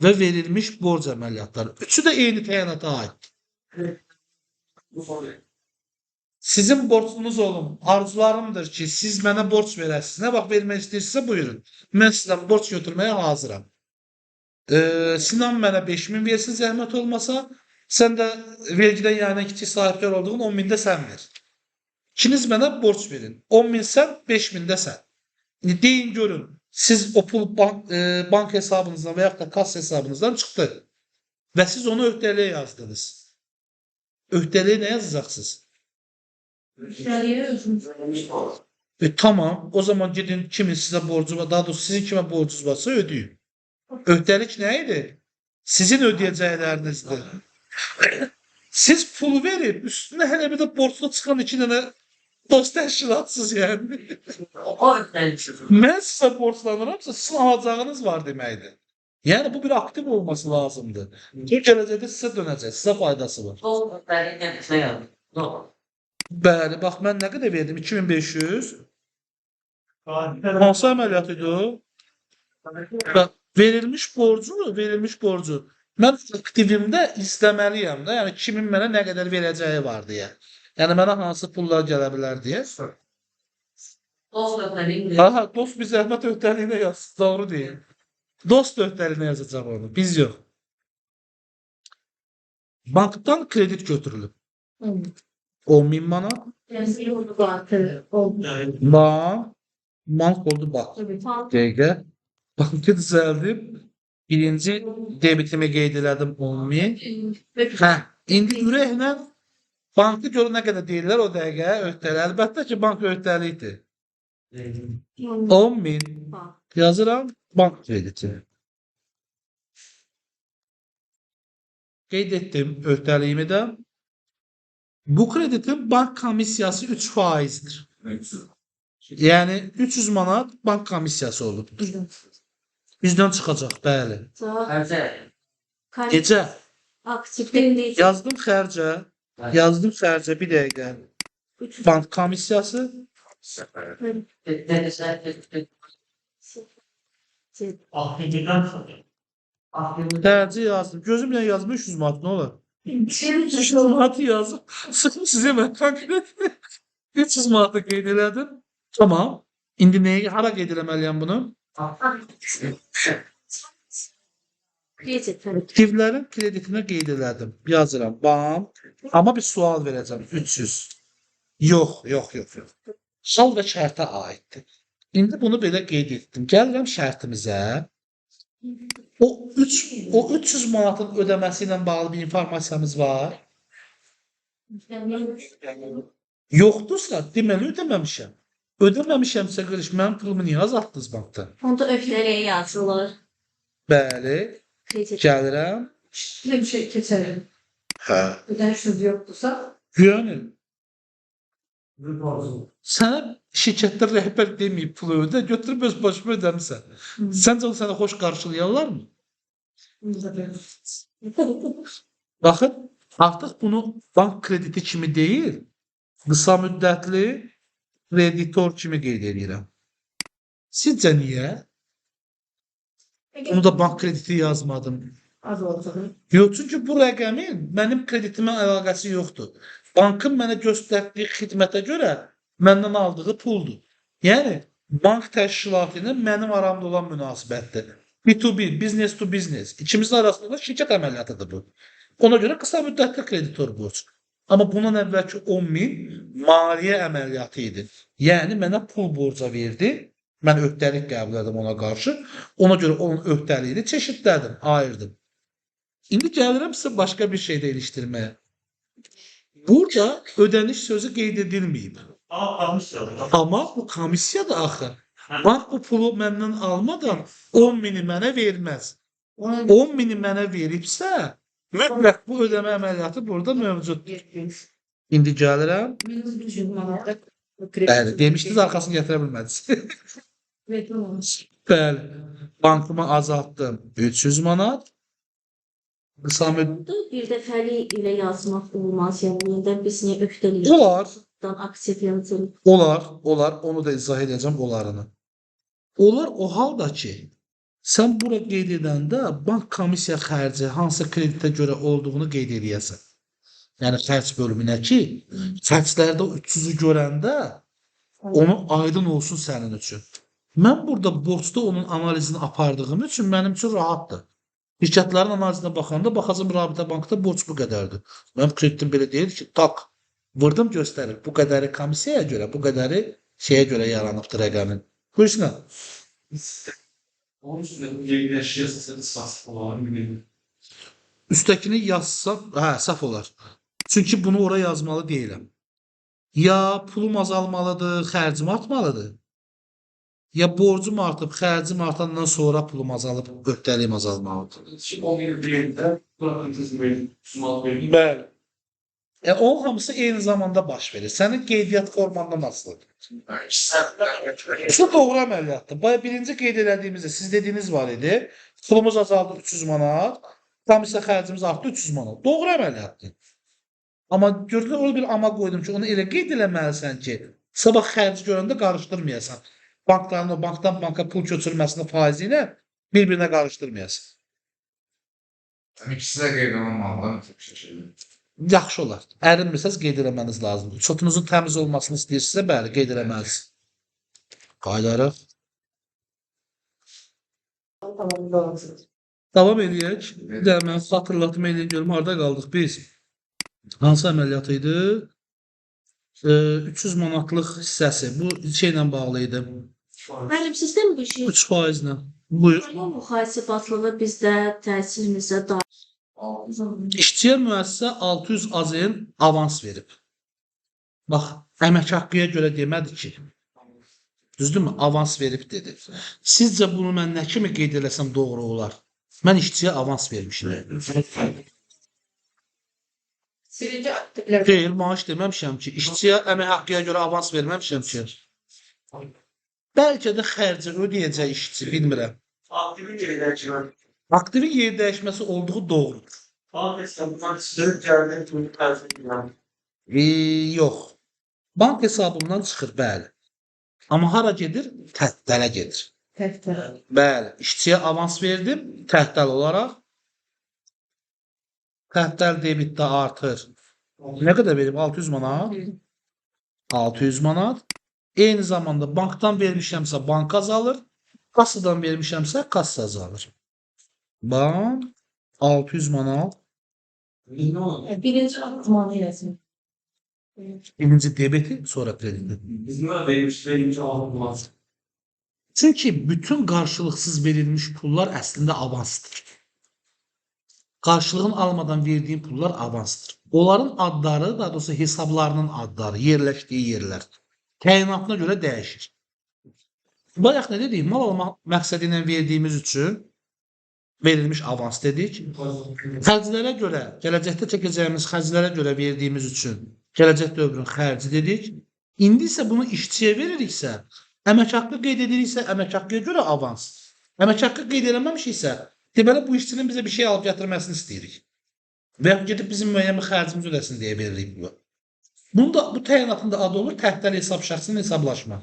və verilmiş borc əməliyyatları. Üçü də eyni təyinata aiddir. Sizin borcunuz olum. Arzularımdır ki, siz mənə borc verəsiniz. Nə vaxt vermək istəyirsinizsə buyurun. Mən sizdən borc götürməyə hazıram. Sinan mənə 5000 versin zəhmət olmasa. Sən də vergidən yayılan kiçik sahibkar olduğun 10.000 də sən ver. İkiniz mənə borc verin. 10.000 sən, 5.000 də sən. İndi deyin görün, siz o pul bank hesabınızdan və yaxud da kassa hesabınızdan çıxdı. Və siz onu öhdəliyə yazdınız. Öhdəliyə nə yazacaqsınız? Tamam, o zaman gedin kimin sizə borcu var, daha doğrusu sizin kimə borcunuz varsa ödəyin. Öhdəlik nə idi? Sizin ödəyəcəklərinizdir. Siz pulu verib, üstünə hələ bir də borclu çıxan 2 dənə dost təşkilatsız yəni. O öhdəlik. Mən sizə borclanıramsa, sizin alacağınız var deməkdir. Yəni bu bir aktiv olması lazımdır. Ki gələcəkdə sizə dönəcək, sizə faydası var. O öhdəlik debitinə yazılır. Doğru. Bəli, bax mən nə qədər verdim? 2500. Hansı əməliyyat idi o? Bax, verilmiş borcu mən aktivimdə izləməliyəm də. Yəni kimin mənə nə qədər verəcəyi var deyə. Yəni mənə hansı pullar gələ bilər deyə. Dost öhdəliyi. Aha, dost bir zəhmət öhdəliyinə yazsın. Doğru deyir. Dost öhdəliyinə yazacaq onu. Biz yox. Bankdan kredit götürülüb. 10.000 manat. Bank oldu bak. Dəqiqə. Bankı düzəldim. Birinci debitimi qeyd elədim 10.000. Hə, indi ürəklə bankı görün nə qədər deyirlər o dəqiqə öhdəlik. Əlbəttə ki, bank öhdəlikdir. 10.000 yazıram bank krediti. Qeyd etdim öhdəliyimi də. Bu kreditin bank komissiyası 3%-dir. Yəni 300 manat bank komissiyası olub. Bizdən çıxacaq, bəli. Xərcə. Necə? Aktivdə kredit. Yazdım xərcə. Yazdım xərcə bir dəqiqə. Bank komissiyası. Xərci yazdım. Gözümlə yazdım 300 manat nə olar? 300 manat yazdım. Sıxım sizə mən konkret. 300 manatı qeyd elədim. Tamam. İndi nəyə, hara qeyd eləməliyəm bunu? Kredit. Aktivlərin kreditinə qeyd elədim. Yazıram. Bank. Amma bir sual verəcəm. 300. Yox, yox, yox, yox. Hal və şərtə aiddir. İndi bunu belə qeyd etdim. Gəlirəm şərtimizə. O 300 manatın ödəməsi ilə bağlı bir informasiyamız var. Yoxdursa, deməli ödəməmişəm. Ödəməmişəmsə qardaş, mənim pulumu niyə azaltdınız bankdan? Onda öhdəliyə yazılır. Bəli, Kredit. gəlirəm. Bir şey keçəlim. Hə. Ödənişiniz yoxdursa, Yəni sənə şirkətdə rəhbər deməyib pulu ödə, götürüb öz başına ödəmisən. Səncə o səni xoş qarşılayarlarmı? Baxın, artıq bunu bank krediti kimi deyil, qısa müddətli kreditor kimi qeyd edirəm. Sizcə niyə? Bunu da bank krediti yazmadım. Az olacaq. Yox, çünki bu rəqəmin mənim kreditimə əlaqəsi yoxdur. Bankın mənə göstərdiyi xidmətə görə məndən aldığı puldur. Yəni bank təşkilatı ilə mənim aramda olan münasibətdir. B2B, business to business. İkimizin arasında da şirkət əməliyyatıdır bu. Ona görə qısa müddətli kreditor borc. Amma bundan əvvəlki 10 min maliyyə əməliyyatı idi. Yəni mənə pul borca verdi. Mən öhdəlik qəbul etdim ona qarşı. Ona görə onun öhdəliyini çeşidlədim, ayırdım. İndi gəlirəm sizə başqa bir şey də ilişdirməyə. Burada ödəniş sözü qeyd edilməyib. Amma bu komissiya da axı. Bank bu pulu məndən almadan 10 mini mənə verməz. 10 mini mənə veribsə, mütləq bu ödəmə əməliyyatı burada mövcuddur. İndi gəlirəm. Minus 300 manat. Bəli, demişdiniz, arxasını gətirə bilmədiniz. Bəli. Bankıma azaltdım 300 manat. Qısa müddət Bir dəfəlik ilə yazmaq olmaz. Yəni yenidən biz niyə öhdəlik olar. aktiv yazırıq? Olar, olar. Onu da izah edəcəm olarını. Olar o halda ki, sən bura qeyd edəndə bank komissiya xərci hansı kreditə görə olduğunu qeyd eləyəsən. Yəni xərc bölümünə ki, xərclərdə o 300-ü görəndə onu aydın olsun sənin üçün. Mən burada borcda onun analizini apardığım üçün mənim üçün rahatdır. Şirkətlərin analizinə baxanda baxacam Rabitə Bankda borc bu qədərdir. Mənim kreditim belə deyil ki, tak vurdum göstərir. Bu qədəri komissiyaya görə, bu qədəri şeyə görə yaranıbdır rəqəmin. Buyursun. Onun üstündə Üstdəkini yazsam, hə, səhv olar. Çünki bunu ora yazmalı deyiləm. Ya pulum azalmalıdır, xərcim artmalıdır. Ya borcum artıb, xərcim artandan sonra pulum azalıb, öhdəliyim azalmalıdır. Bəli. Onun hamısı eyni zamanda baş verir. Sənin qeydiyyat formandan asılıdır. Bu doğru əməliyyatdır. Bayaq birinci qeyd elədiyimizdə siz dediyiniz var idi. Pulumuz azaldı 300 manat, komissiya xərcimiz artdı 300 manat. Doğru əməliyyatdır. Amma gördülər orada bir amma qoydum ki, onu elə qeyd eləməlisən ki, sabah xərci görəndə qarışdırmayasan. Bankların o bankdan banka pul köçürməsinin faizi ilə bir-birinə qarışdırmayasan. İkisi də qeyd olunmalıdır. Çox şaşırdım. Yaxşı olar. Ərinmirsəz qeyd eləməniz lazımdır. Çotunuzun təmiz olmasını istəyirsinizsə, bəli, qeyd eləməlisiniz. Qayıdarıq. Davam eləyək. Bir də mən xatırlatma eləyim görüm harda qaldıq biz. Hansı əməliyyat idi? 300 manatlıq hissəsi. Bu şeylə bağlı idi. Müəllim, sizdən bir şey 3 faizlə. Buyur. Bu mühasibatlığı bizdə təhsilimizdə daxil. İşçiyə müəssisə 600 AZN avans verib. Bax, əmək haqqıya görə demədi ki. Düzdürmü? Avans verib dedi. Sizcə bunu mən nə kimi qeyd eləsəm doğru olar? Mən işçiyə avans vermişim. Birinci aktivlər Xeyr, maaş deməmişəm ki. İşçiyə əmək haqqıya görə avans verməmişəm ki. Bəlkə də xərci ödəyəcək işçi, bilmirəm. Aktivin yeri dəyişmə. Aktivin yer dəyişməsi olduğu doğrudur. Bank hesabından çıxır, gəldi, pulu təhvil edirəm. Yox. Bank hesabından çıxır, bəli. Amma hara gedir? Təhtələ gedir. Təhtəl. Bəli, işçiyə avans verdim, təhtəl olaraq. Təhtəl debitdə artır. Nə qədər verib? 600 manat. 600 manat. Eyni zamanda bankdan vermişəmsə bank azalır. Kassadan vermişəmsə kassa azalır. Bank 600 manat. Birinci artmanı yazın. Birinci debeti, sonra krediti. Bizim verilmiş, verilmiş alınmaz. Çünki bütün qarşılıqsız verilmiş pullar əslində avansdır. Qarşılığını almadan verdiyin pullar avansdır. Onların adları, daha doğrusu hesablarının adları, yerləşdiyi yerlər təyinatına görə dəyişir. Bayaq nə dedik? Mal almaq məqsədi ilə verdiyimiz üçün verilmiş avans dedik. Xərclərə görə, gələcəkdə çəkəcəyimiz xərclərə görə verdiyimiz üçün gələcək dövrün xərci dedik. İndi isə bunu işçiyə veririksə, əmək haqqı qeyd ediriksə, əmək haqqıya görə avans. Əmək haqqı qeyd eləməmişiksə, deməli bu işçinin bizə bir şey alıb gətirməsini istəyirik. Və yaxud gedib bizim müəyyən bir xərcimizi ödəsin deyə veririk bunu. Bunda bu təyinatın da adı olur təhtəl hesab şəxsinin hesablaşma.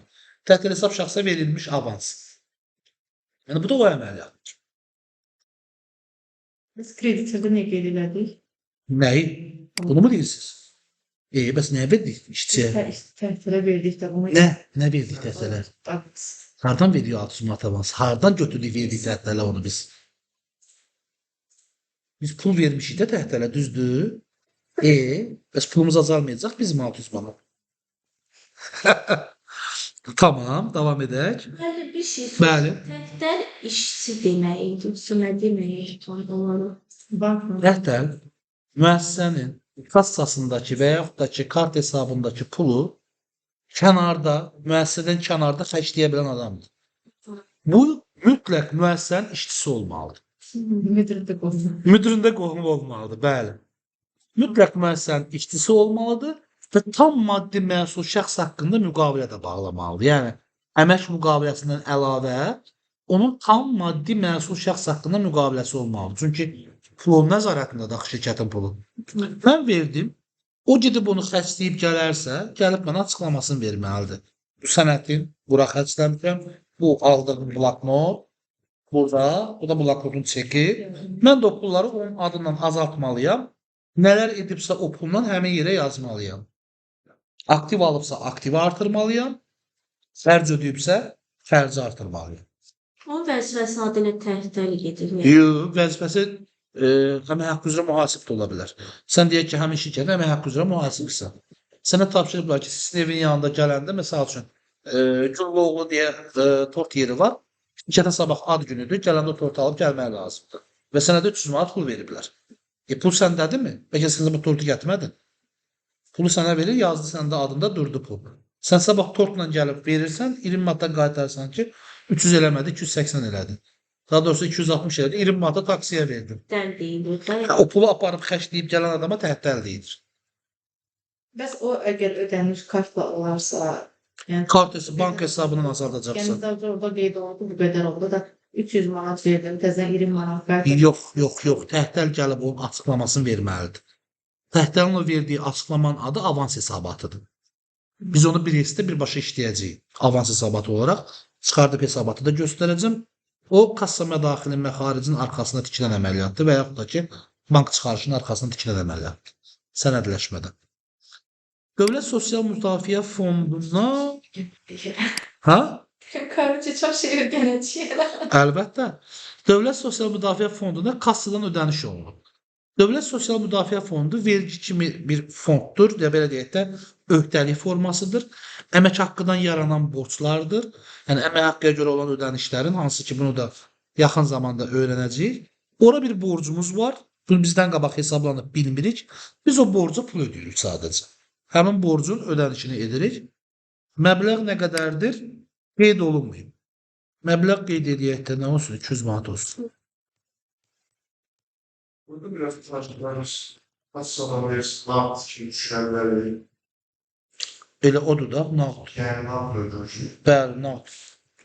Təhtəl hesab şəxsə verilmiş avans. Yəni bu da o əməliyyatdır. Biz kreditorda nə qeyd elədik? Nəyi? Bunu mu deyirsiniz? Bəs nəyə verdik işçiyə? Təhtələ verdik də bunu. Nə? Nə verdik təhtələ? Avans. Hardan veriyor 600 manat avans? Hardan götürdük verdik təhtələ onu biz? Biz pul vermişik də təhtələ, düzdür? Bəs pulumuz azalmayacaq bizim 600 manat. Tamam, davam edək. Bəli, bir şey Bəli. Təhtəl işçi demək idi, yoxsa nə demək tam olaraq? Bank mı? Təhtəl müəssisənin kassasındakı və yaxud da ki, kart hesabındakı pulu kənarda, müəssisədən kənarda xərcləyə bilən adamdır. Bu mütləq müəssisənin işçisi olmalıdır. Müdür də qohum. Müdürün də qohumu olmalıdır, bəli. Mütləq müəssisənin işçisi olmalıdır və tam maddi məsul şəxs haqqında müqavilə də bağlamalıdır. Yəni əmək müqaviləsindən əlavə onun tam maddi məsul şəxs haqqında müqaviləsi olmalıdır. Çünki pul onun nəzarətindədir axı şirkətin pulu. Mən verdim. O gedib onu xərcləyib gələrsə, gəlib mənə açıqlamasını verməlidir. Bu sənətin bura xərcləmişəm, bu aldığım bloknot, burada, bu da bloknotun çeki. Mən də o pulları onun adından azaltmalıyam. Nələr edibsə o pulla həmin yerə yazmalıyam. Aktiv alıbsa aktivi artırmalıyam. Xərc ödəyibsə xərci artırmalıyam. Onun vəzifəsi adı ilə təhtəl gedir. Yox, vəzifəsi əmək haqqı üzrə mühasib də ola bilər. Sən deyək ki, həmin şirkətdə əmək haqqı üzrə mühasibsən. Sənə tapşırıblar ki, sizin evin yanında gələndə, məsəl üçün, Güllüoğlu deyə tort yeri var. Şirkətə sabah ad günüdür, gələndə o tortu alıb gəlmək lazımdır. Və sənə də 300 manat pul veriblər. Pul səndədirmi? Bəlkə sən bu tortu gətirmədin. Pulu sənə verir, yazdı səndə adında durdu pul. Sən sabah tortla gəlib verirsən, 20 manatdan qaytarsan ki, 300 eləmədi, 280 elədi. Daha doğrusu 260 elədi, 20 manata taksiyə verdin. Təhtəl deyilir də. O pulu aparıb xərcləyib gələn adama təhtəl deyilir. Bəs o əgər ödəniş kartla olarsa, yəni Kart hesabı, bank hesabından azaldacaqsan. Yəni orada qeyd olundu, bu qədər oldu da 300 manat verdim, təzədən 20 manat qaytardım. Yox, yox, yox. Təhtəl gəlib onun açıqlamasını verməlidir. Təhtəlin o verdiyi açıqlamanın adı avans hesabatıdır. Biz onu bir hissədə birbaşa işləyəcəyik. Avans hesabatı olaraq çıxardıb hesabatı da göstərəcəm. O kassa mədaxilin məxaricin arxasına tikilən əməliyyatdır və yaxud da ki, bank çıxarışının arxasına tikilən əməliyyatdır. Sənədləşmədə. Dövlət Sosial Müdafiə Fonduna ha? Karıcı çox şey öyrənəcəyəm. Əlbəttə. Dövlət Sosial Müdafiə Fonduna kassadan ödəniş olunur. Dövlət Sosial Müdafiə Fondu vergi kimi bir fonddur, ya belə deyək də, öhdəlik formasıdır. Əmək haqqından yaranan borclardır. Yəni əmək haqqıya görə olan ödənişlərin, hansı ki bunu da yaxın zamanda öyrənəcəyik. Ora bir borcumuz var. Bunu bizdən qabaq hesablanıb bilmirik. Biz o borca pul ödəyirik sadəcə. Həmin borcun ödənişini edirik. Məbləğ nə qədərdir? Qeyd olunmayıb. Məbləğ qeyd edək də nə olsun? 200 manat olsun. Burada biraz tartışmalarımız kassadan versin, kimi düşünə bilərik. Elə odur da, nağd. Yəni nağd ödənişi. Bəli, nağd.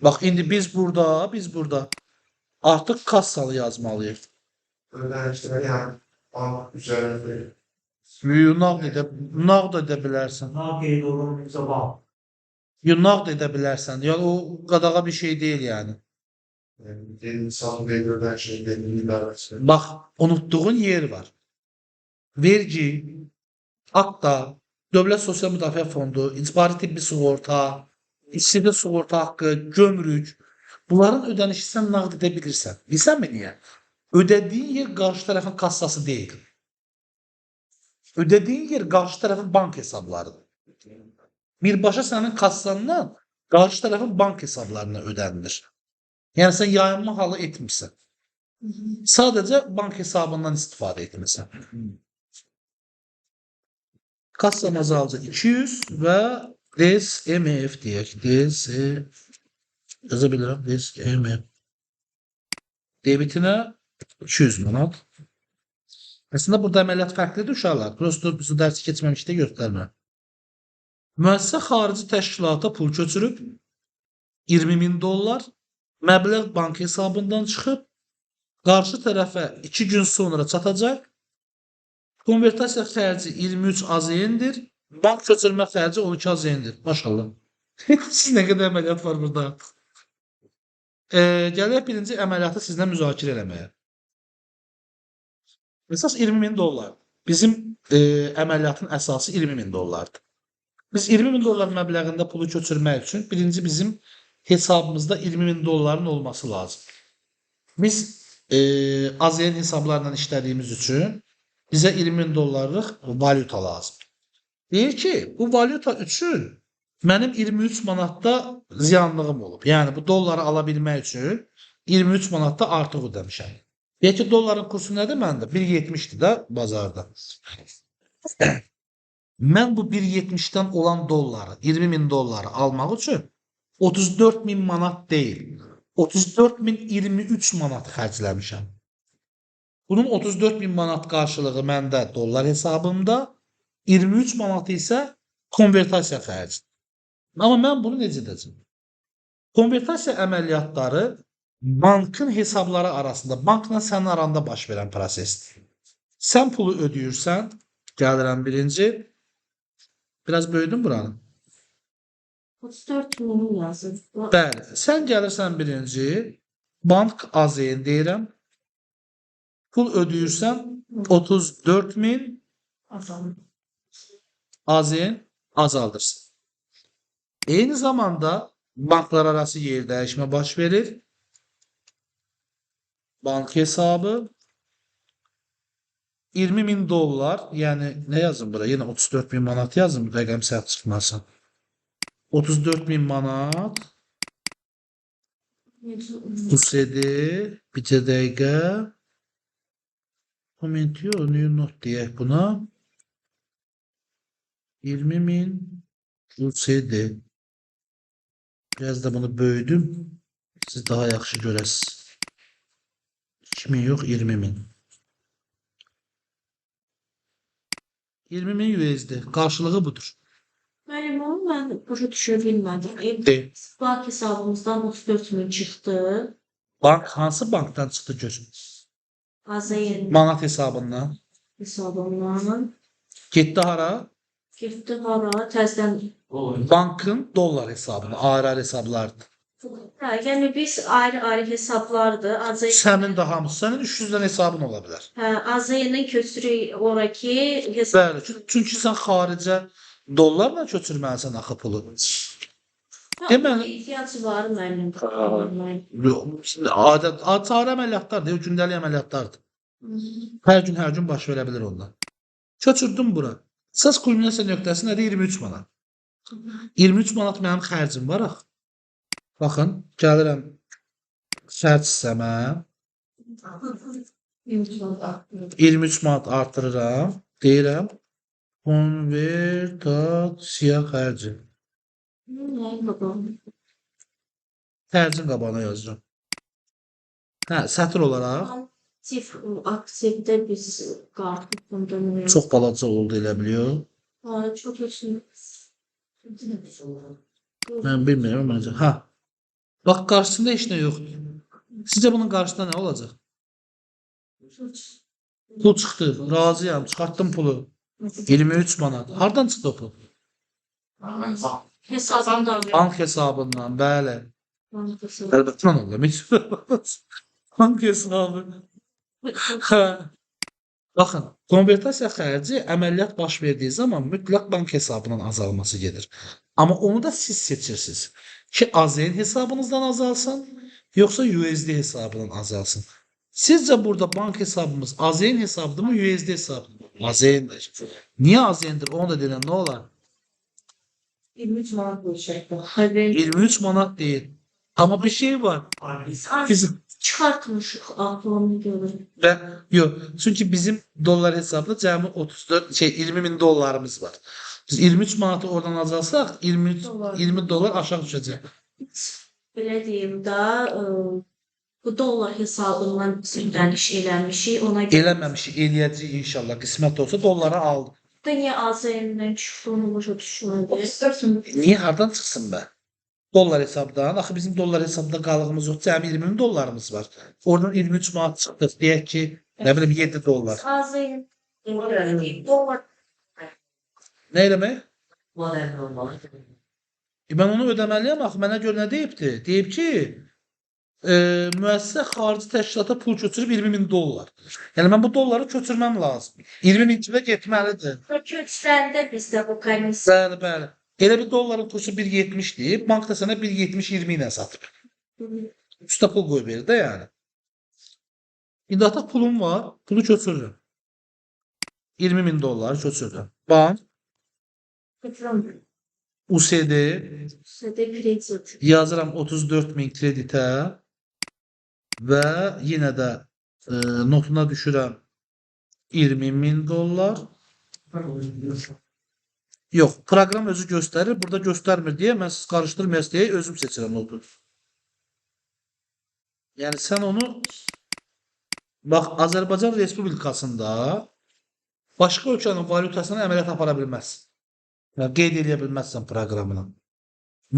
Bax, indi biz burada artıq kassalı yazmalıyıq. Ödənişləri yəni bank üzərində. Nağd edə bilərsən. Nağd qeyd olunmuyorsa bank. Yo, nağd edə bilərsən. Yəni o qadağa bir şey deyil yəni. Yəni insan vergi ödənişi vergi idarəsi. Bax, unutduğun yer var. Vergi, akta, Dövlət Sosial Müdafiə Fondu, icbari tibbi sığorta, işsizlik sığorta haqqı, gömrük, bunların ödənişi sən nağd edə bilirsən. Bilsənmi niyə? Ödədiyin yer qarşı tərəfin kassası deyil. Ödədiyin yer qarşı tərəfin bank hesablarıdır. Birbaşa sənin kassandan qarşı tərəfin bank hesablarına ödənilir. Yəni sən yayınma halı etmirsən. Sadəcə bank hesabından istifadə etmirsən. Kassa azalıcı 200 və DSMF deyək. DS yaza bilirəm. DSMF. Debitinə 200 manat. Əslində burada əməliyyat fərqlidir uşaqlar. Prosto biz dərsi keçməmişdə göstərmirəm. Müəssisə xarici təşkilata pul köçürüb 20 min dollar. Məbləğ bank hesabından çıxıb. Qarşı tərəfə 2 gün sonra çatacaq. Konvertasiya xərci 23 AZN-dir. Bank köçürmə xərci 12 AZN-dir. Maşallah. Siz nə qədər əməliyyat var burada artıq. Gələk birinci əməliyyatı sizlə müzakirə eləməyə. Əsas 20 min dollar. Bizim əməliyyatın əsası 20 min dollardır. Biz 20 min dollar məbləğində pulu köçürmək üçün birinci bizim hesabımızda 20 min dolların olması lazım. Biz AZN hesablarla işlədiyimiz üçün bizə 20 min dollarlıq valyuta lazım. Deyir ki, bu valyuta üçün mənim 23 manatda ziyanlığım olub. Yəni bu dolları ala bilmək üçün 23 manatda artıq ödəmişəm. Deyək ki, dolların kursu nədir məndə? 1.70-dir də bazarda. Mən bu 1.70-dən olan dolları, 20 min dolları almaq üçün 34 min manat deyil, 34 min 23 manat xərcləmişəm. Bunun 34 min manat qarşılığı məndə dollar hesabımda, 23 manatı isə konvertasiya xərcidir. Amma mən bunu necə edəcəm? Konvertasiya əməliyyatları bankın hesabları arasında, bankla sənin aranda baş verən prosesdir. Sən pulu ödəyirsən, gəlirəm birinci, biraz böyüdüm buranı. 34 min yazır. Bəli, sən gəlirsən birinci, bank AZN deyirəm, pul ödəyirsən 34 min Azalır. AZN azaldırsın. Eyni zamanda banklar arası yer dəyişmə baş verir. Bank hesabı 20 min dollar, yəni nə yazım bura? Yenə 34 min manat yazım, rəqəm səhv çıxmasın. 34 min manat USD, bir dəqiqə. Comment yox, new note deyək buna. 20 min USD. Biraz da bunu böyüdüm. Siz daha yaxşı görəsiniz. 2000 yox, 20 min. 20 min USD. Qarşılığı budur. Müəllim, onu mən başa düşə bilmədim. De. Bank hesabımızdan 34 min çıxdı. Bank hansı bankdan çıxdı gör? AZN Manat hesabından. hesabından. Getdi hara? Getdi hara? Təzədən. Bankın dollar hesabına, ayrı-ayrı hesablardır. Hə, yəni biz ayrı-ayrı hesablardı. AZN Sənin də hamısı, sənin 300 dənə hesabın ola bilər. Hə, AZN-dən köçürük orakı hesab. Bəli, çünki sən xaricə dollarla köçürməlisən axı pulu. Hə, Deməli- ehtiyac var müəllim. Adət, cari əməliyyatlardır, gündəlik əməliyyatlardır. Hər gün, hər gün baş verə bilər onlar. Köçürdüm bura. Əsas kulminasiya nöqtəsi nədir? 23 manat. 23 manat mənim xərcim var axı. Baxın, gəlirəm xərc hissəmə. 23 manat artırıram. Deyirəm, konvertasiya xərci. Xərcin qabağına yazıram. Hə, sətr olaraq Aktiv, aktivdə biz qartlıqdan çox balaca oldu elə biliyor. Ha, çox üçün. Mən bilmirəm məncə. Ha. Bax qarşısında heç nə yoxdur. Sizcə bunun qarşısında nə olacaq? Pul çıxdı. Razıyam. Çıxartdım pulu. 23 manat. Hardan çıxdı o pul? Hesabından. Bank hesabından. Bəli. Bank hesabı. Əlbəttə mən olam. Bank hesabı. Hə. Baxın, konvertasiya xərci əməliyyat baş verdiyi zaman mütləq bank hesabının azalması gedir. Amma onu da siz seçirsiniz ki, AZN hesabınızdan azalsın, yoxsa USD hesabından azalsın. Sizcə burada bank hesabımız AZN hesabıdır mı, USD hesabıdır mı? AZN-dir. Niyə AZN-dir? Onu da deyilən nə olar? 23 manat bölüşək. 23 manat deyil. Amma bir şey var. Bizim Çıxartmışıq ağlımı görür. Və yox, çünki bizim dollar hesabında cəmi 34 20 min dollarımız var. Biz 23 manatı oradan azalsaq 23 Dollar. 20 dollar aşağı düşəcək. Belə deyim də, bu dollar hesabından biz ödəniş eləmişik. Ona görə Eləməmişik, eləyəcəyik inşallah. Qismət olsa dollara aldıq. da niyə AZN-dən çıxdı onu başa düşmədim. 34 min. Niyə hardan çıxsın bə? Dollar hesabdan. Axı bizim dollar hesabında qalığımız yox, cəmi 20 min dollarımız var. Oradan 23 manat çıxdıq. Deyək ki, nə bilim 7 dollar. AZN dollar Nə eləmək? Bu önemli olmalı. Mən onu ödəməliyəm axı mənə görə nə deyibdi? Deyib ki, müəssisə xarici təşkilata pul köçürüb 20 min dollar. Yəni mən bu dolları köçürməm lazım. 20 min kimə getməlidir. köçəndə bizdə bu komissiya Bəli, bəli. Elə bir dolların kursu 1.70-dir. Bank da sənə 1.70-20 ilə satıb. Üstə pul qoyub verir də yəni. İndi artıq pulum var, pulu köçürürəm. 20 min dollar köçürürəm. Bank, USD, kredit. yazıram 34 min kreditə və yenə də notuna düşürəm 20 min dollar. Yox, proqram özü göstərir. Burada göstərmir deyə mən siz qarışdırmayasınız deyə özüm seçirəm notu. Yəni sən onu bax Azərbaycan Respublikasında başqa ölkənin valyutasına əməliyyat apara bilməzsən. Yəni qeyd eləyə bilməzsən proqramına.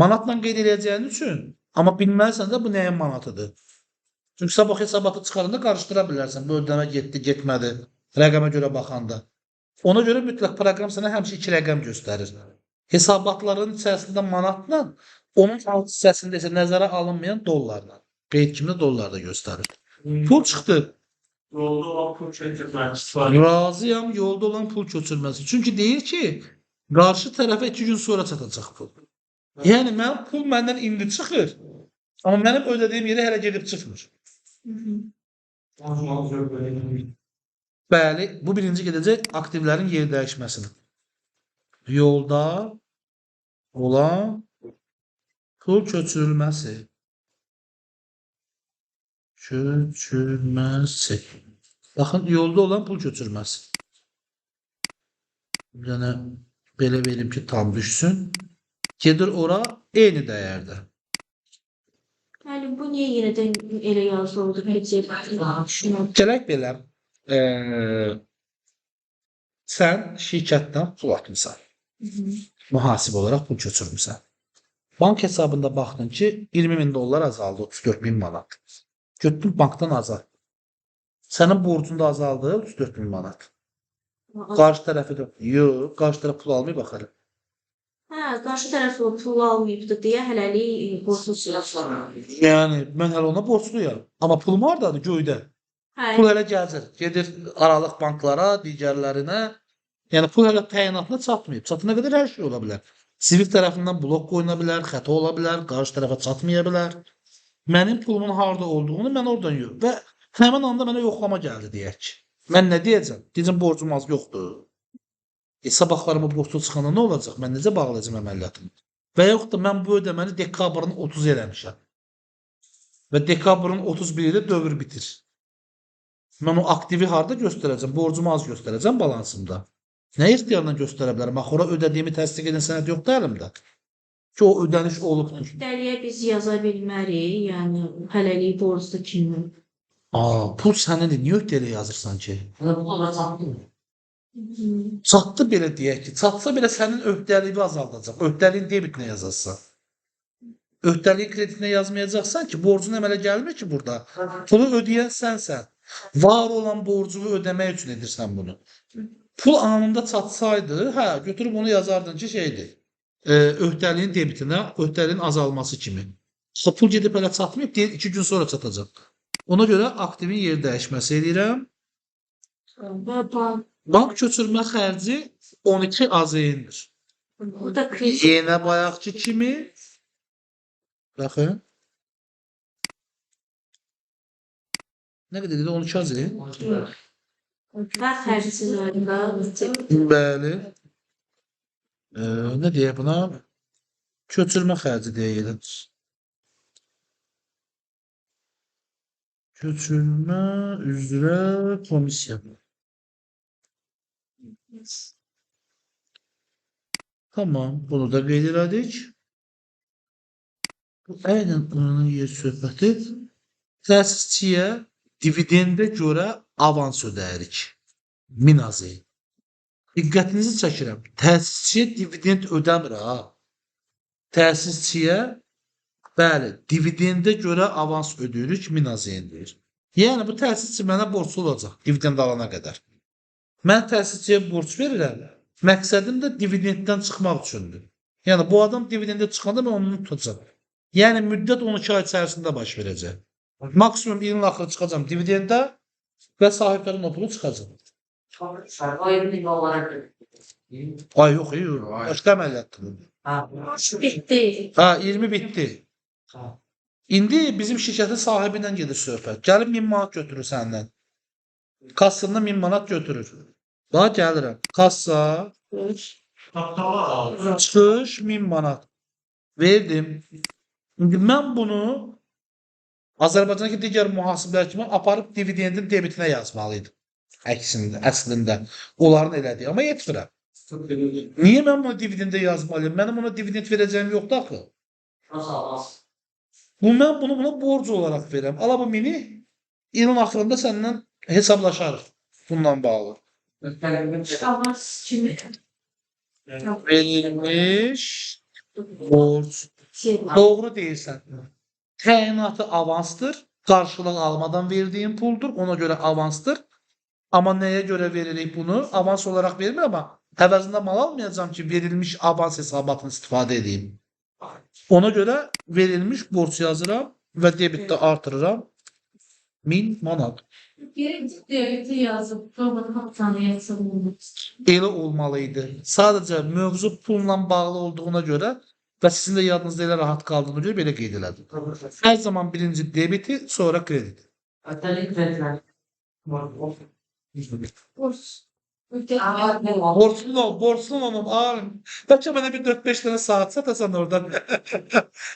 Manatla qeyd eləyəcəyin üçün, amma bilməlisən də bu nəyin manatıdır. Çünki sabah hesabatı çıxaranda qarışdıra bilərsən. Bu ödəmə getdi, getmədi, rəqəmə görə baxanda. Ona görə mütləq proqram sənə həmişə iki rəqəm göstərir. Hesabatların içərisində manatla, onun alt hissəsində isə nəzərə alınmayan dollarla. Qeyd kimi də dollarda göstərir. Pul çıxdı. Yolda olan pul köçürməsi var. Razıyam yolda olan pul köçürməsi. Çünki deyir ki, qarşı tərəfə 2 gün sonra çatacaq pul. Yəni mənim pul məndən indi çıxır. Amma mənim ödədiyim yerə hələ gedib çıxmır. Bəli, bu birinci gedəcək aktivlərin yer dəyişməsinə. Yolda olan pul köçürülməsi. Köçürməsi. Baxın, yolda olan pul köçürməsi. Bir dənə belə verim ki, tam düşsün. Gedir ora eyni dəyərdə. Müəllim, bu niyə yenə də elə yazıldı? Düşünürəm. Gələk belə. Sən şirkətdən pul atmısan. Mühasib olaraq pul köçürmüsən. Bank hesabında baxdın ki, 20 min dollar azaldı, 34 min manat. Götürdün bankdan azalt. Sənin borcun da azaldı, 34 min manat. Qarşı tərəfi də yox, qarşı tərəf pul almayıb axı hələ. Hə, qarşı tərəf o pul almayıbdı deyə hələlik borclu. Yəni mən hələ ona borcluyam. Amma pulum hardadır? Göydə. Hə, Pul hələ gəlir. Gedir aralıq banklara, digərlərinə. Yəni pul hələ təyinatına çatmayıb. Çatana qədər hər şey ola bilər. Swift tərəfindən blok qoyuna bilər, xəta ola bilər, qarşı tərəfə çatmaya bilər. Mənim pulumun harda olduğunu mən oradan yox. Və həmin anda mənə yoxlama gəldi deyək ki. Mən nə deyəcəm? Deyəcəm borcum az yoxdur. Sabahlarıma borclu çıxanda nə olacaq? Mən necə bağlayacağam əməliyyatımı? Və yaxud da mən bu ödəməni dekabrın 30 eləmişəm. Və dekabrın 31-də dövr bitir. Mən o aktivi harda göstərəcəm? Borcumu az göstərəcəm balansımda. Nə ixtiyarla göstərə bilərəm? Axı ora ödədiyimi təsdiq edən sənəd yoxdur əlimdə. Ki o ödəniş olubdur. Öhdəliyə biz yaza bilmərik, yəni hələlik borclu kimi. Aa, pul sənindir. Niyə öhdəliyə yazırsan ki? Bu da çatdı. Çatdı belə deyək ki, çatsa belə sənin öhdəliyi azaldacaq. Öhdəliyin debitinə yazacaqsan. Öhdəliyi kreditinə yazmayacaqsan ki, borcun əmələ gəlmir ki burada. Pulu ödəyən sənsən. Var olan borcunu ödəmək üçün edirsən bunu. Pul anında çatsaydı, hə, götürüb onu yazardın ki, şeydir. Öhdəliyin debitinə, öhdəliyin azalması kimi. Pul gedib hələ çatmayıb, deyir 2 gün sonra çatacaq. Ona görə aktivin yer dəyişməsi eləyirəm. Və bank Bank köçürmə xərci 12 AZN-dir. Bu da kredit. Yenə bayaqki kimi. Baxın. Nə qədər dedi? 12 AZN. Və xərcsiz olaraq Bəli. Nə deyək buna? Köçürmə xərci deyilir. Köçürmə üzrə komissiya. Tamam, bunu da qeyd elədik. Bu əynən onun yer söhbəti. Təsisçiyə dividendə görə avans ödəyirik. 1000 AZN. Diqqətinizi çəkirəm. Təsisçiyə dividend ödəmir ha. Təsisçiyə bəli, dividendə görə avans ödəyirik 1000 AZN deyir. Yəni bu təsisçi mənə borclu olacaq dividend alana qədər. Mən təsisçiyə borc verirəm. Məqsədim də dividenddən çıxmaq üçündür. Yəni bu adam dividendə çıxanda mən onu tutacağam. Yəni müddət 12 ay içərisində baş verəcək. Maksimum ilin axırı çıxacağam dividendə və sahiblərin o pulu çıxacaq. Ayrı olarak. Ay yox, yox, başqa əməliyyatdır bu. Ha. Bitdi. Ha, 20 bitdi. Ha. İndi bizim şirkətin sahibi ilə gedir söhbət. Gəlib 1000 manat götürür səndən. Kassından 1000 manat götürür. Daha gəlirəm. Kassa, çıxış 1000 manat. Verdim. İndi mən bunu Azərbaycandakı digər mühasiblər kimi aparıb dividendin debitinə yazmalıydım. Əksində, əslində onların elədiyi. Amma etmirəm. Niyə mən bunu dividendə yazmalıyam? Mənim ona dividend verəcəyim yoxdur axı. Nasıl almaz? Bu mən bunu buna borc olaraq verirəm. Ala bu mini ilin axırında səndən hesablaşarıq bununla bağlı. Avans kimi Verilmiş borc. Doğru deyirsən. Təyinatı avansdır. Qarşılıq almadan verdiyin puldur. Ona görə avansdır. Amma nəyə görə veririk bunu? Avans olaraq vermir amma əvəzində mal almayacağam ki, verilmiş avans hesabatını istifadə edeyim. Ona görə verilmiş borc yazıram və debitdə artırıram 1000 manat. Birinci debiti yazıb, sonra hamısını yazıb. Elə olmalı idi. Sadəcə mövzu pulla bağlı olduğuna görə və sizin də yadınızda elə rahat qaldığına görə belə qeyd elədim. Hər zaman birinci debiti, sonra krediti. Özellikle krediler. Borc. Öhdəlik. Borçlu ol, borçlu olmam. Ağarım. Bəlkə mənə bir 4-5 dənə saat satasan oradan.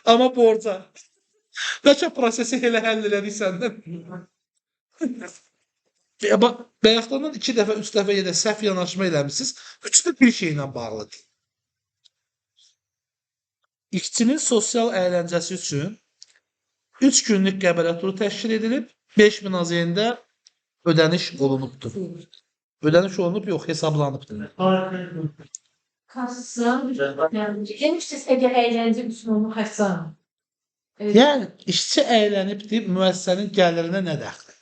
Amma borca. Bəlkə prosesi elə həll elədik səndən. Ya bax, bayaqdan 2 dəfə, 3 dəfə yenə səhv yanaşma eləmisiniz. Üçü də bir şeylə bağlıdır. İşçinin sosial əyləncəsi üçün 3 günlük Qəbələ turu təşkil edilib, 5000 AZN-də ödəniş olunubdur. Ödəniş olunub, yox, hesablanıbdır. Kassa. Demişdiniz əgər əyləncə üçün onu xərcləmir. Yəni işçi əylənibdir, müəssisənin gəlirinə nə dəxli?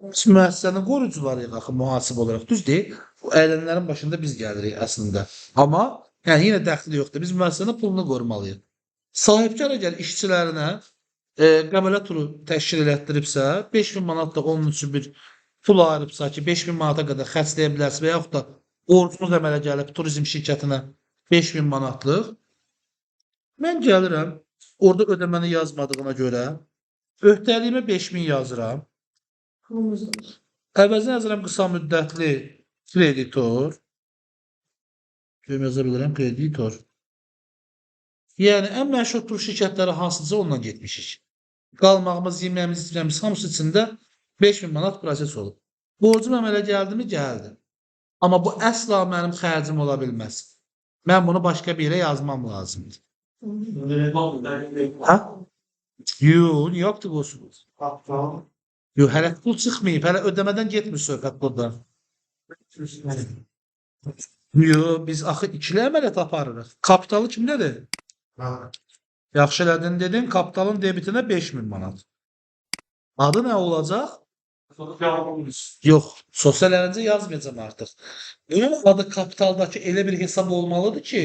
Biz müəssisənin qorucularıyıq axı mühasib olaraq, düz deyil? Bu əylənlərin başında biz gəlirik əslində. Amma yəni yenə dəxli yoxdur. Biz müəssisənin pulunu qorumalıyıq. Sahibkar əgər işçilərinə Qəbələ turu təşkil elətdiribsə, 5000 manat da onun üçün bir pul ayırıbsa ki, 5000 manata qədər xərcləyə bilərsə və yaxud da borcumuz əmələ gəlib turizm şirkətinə 5000 manatlıq. Mən gəlirəm, orada ödəməni yazmadığına görə öhdəliyimə 5000 yazıram. Pulumuzu. Əvəzinə yazıram qısa müddətli kreditor. Görüm yaza bilirəm kreditor. Yəni ən məşhur tur şirkətləri hansıca onunla getmişik. Qalmağımız, yeməyimiz, içməyimiz hamısı içində 5000 manat proses olub. Borcum əmələ gəldimi? Gəldi. Amma bu əsla mənim xərcim ola bilməz. Mən bunu başqa bir yerə yazmam lazımdır. Hə? Yox, niyə aktiv olsun? Yox, hələ pul çıxmayıb, hələ ödəmədən getmir söhbət burada. Yox, biz axı ikili əməliyyat aparırıq. Kapitalı kimdədir? Ben Yaxşı elədin dedin, kapitalın debitinə 5000 manat. Adı nə olacaq? Yox, sosial əyləncə yazmayacağam artıq. Bunun adı kapitaldakı elə bir hesab olmalıdır ki,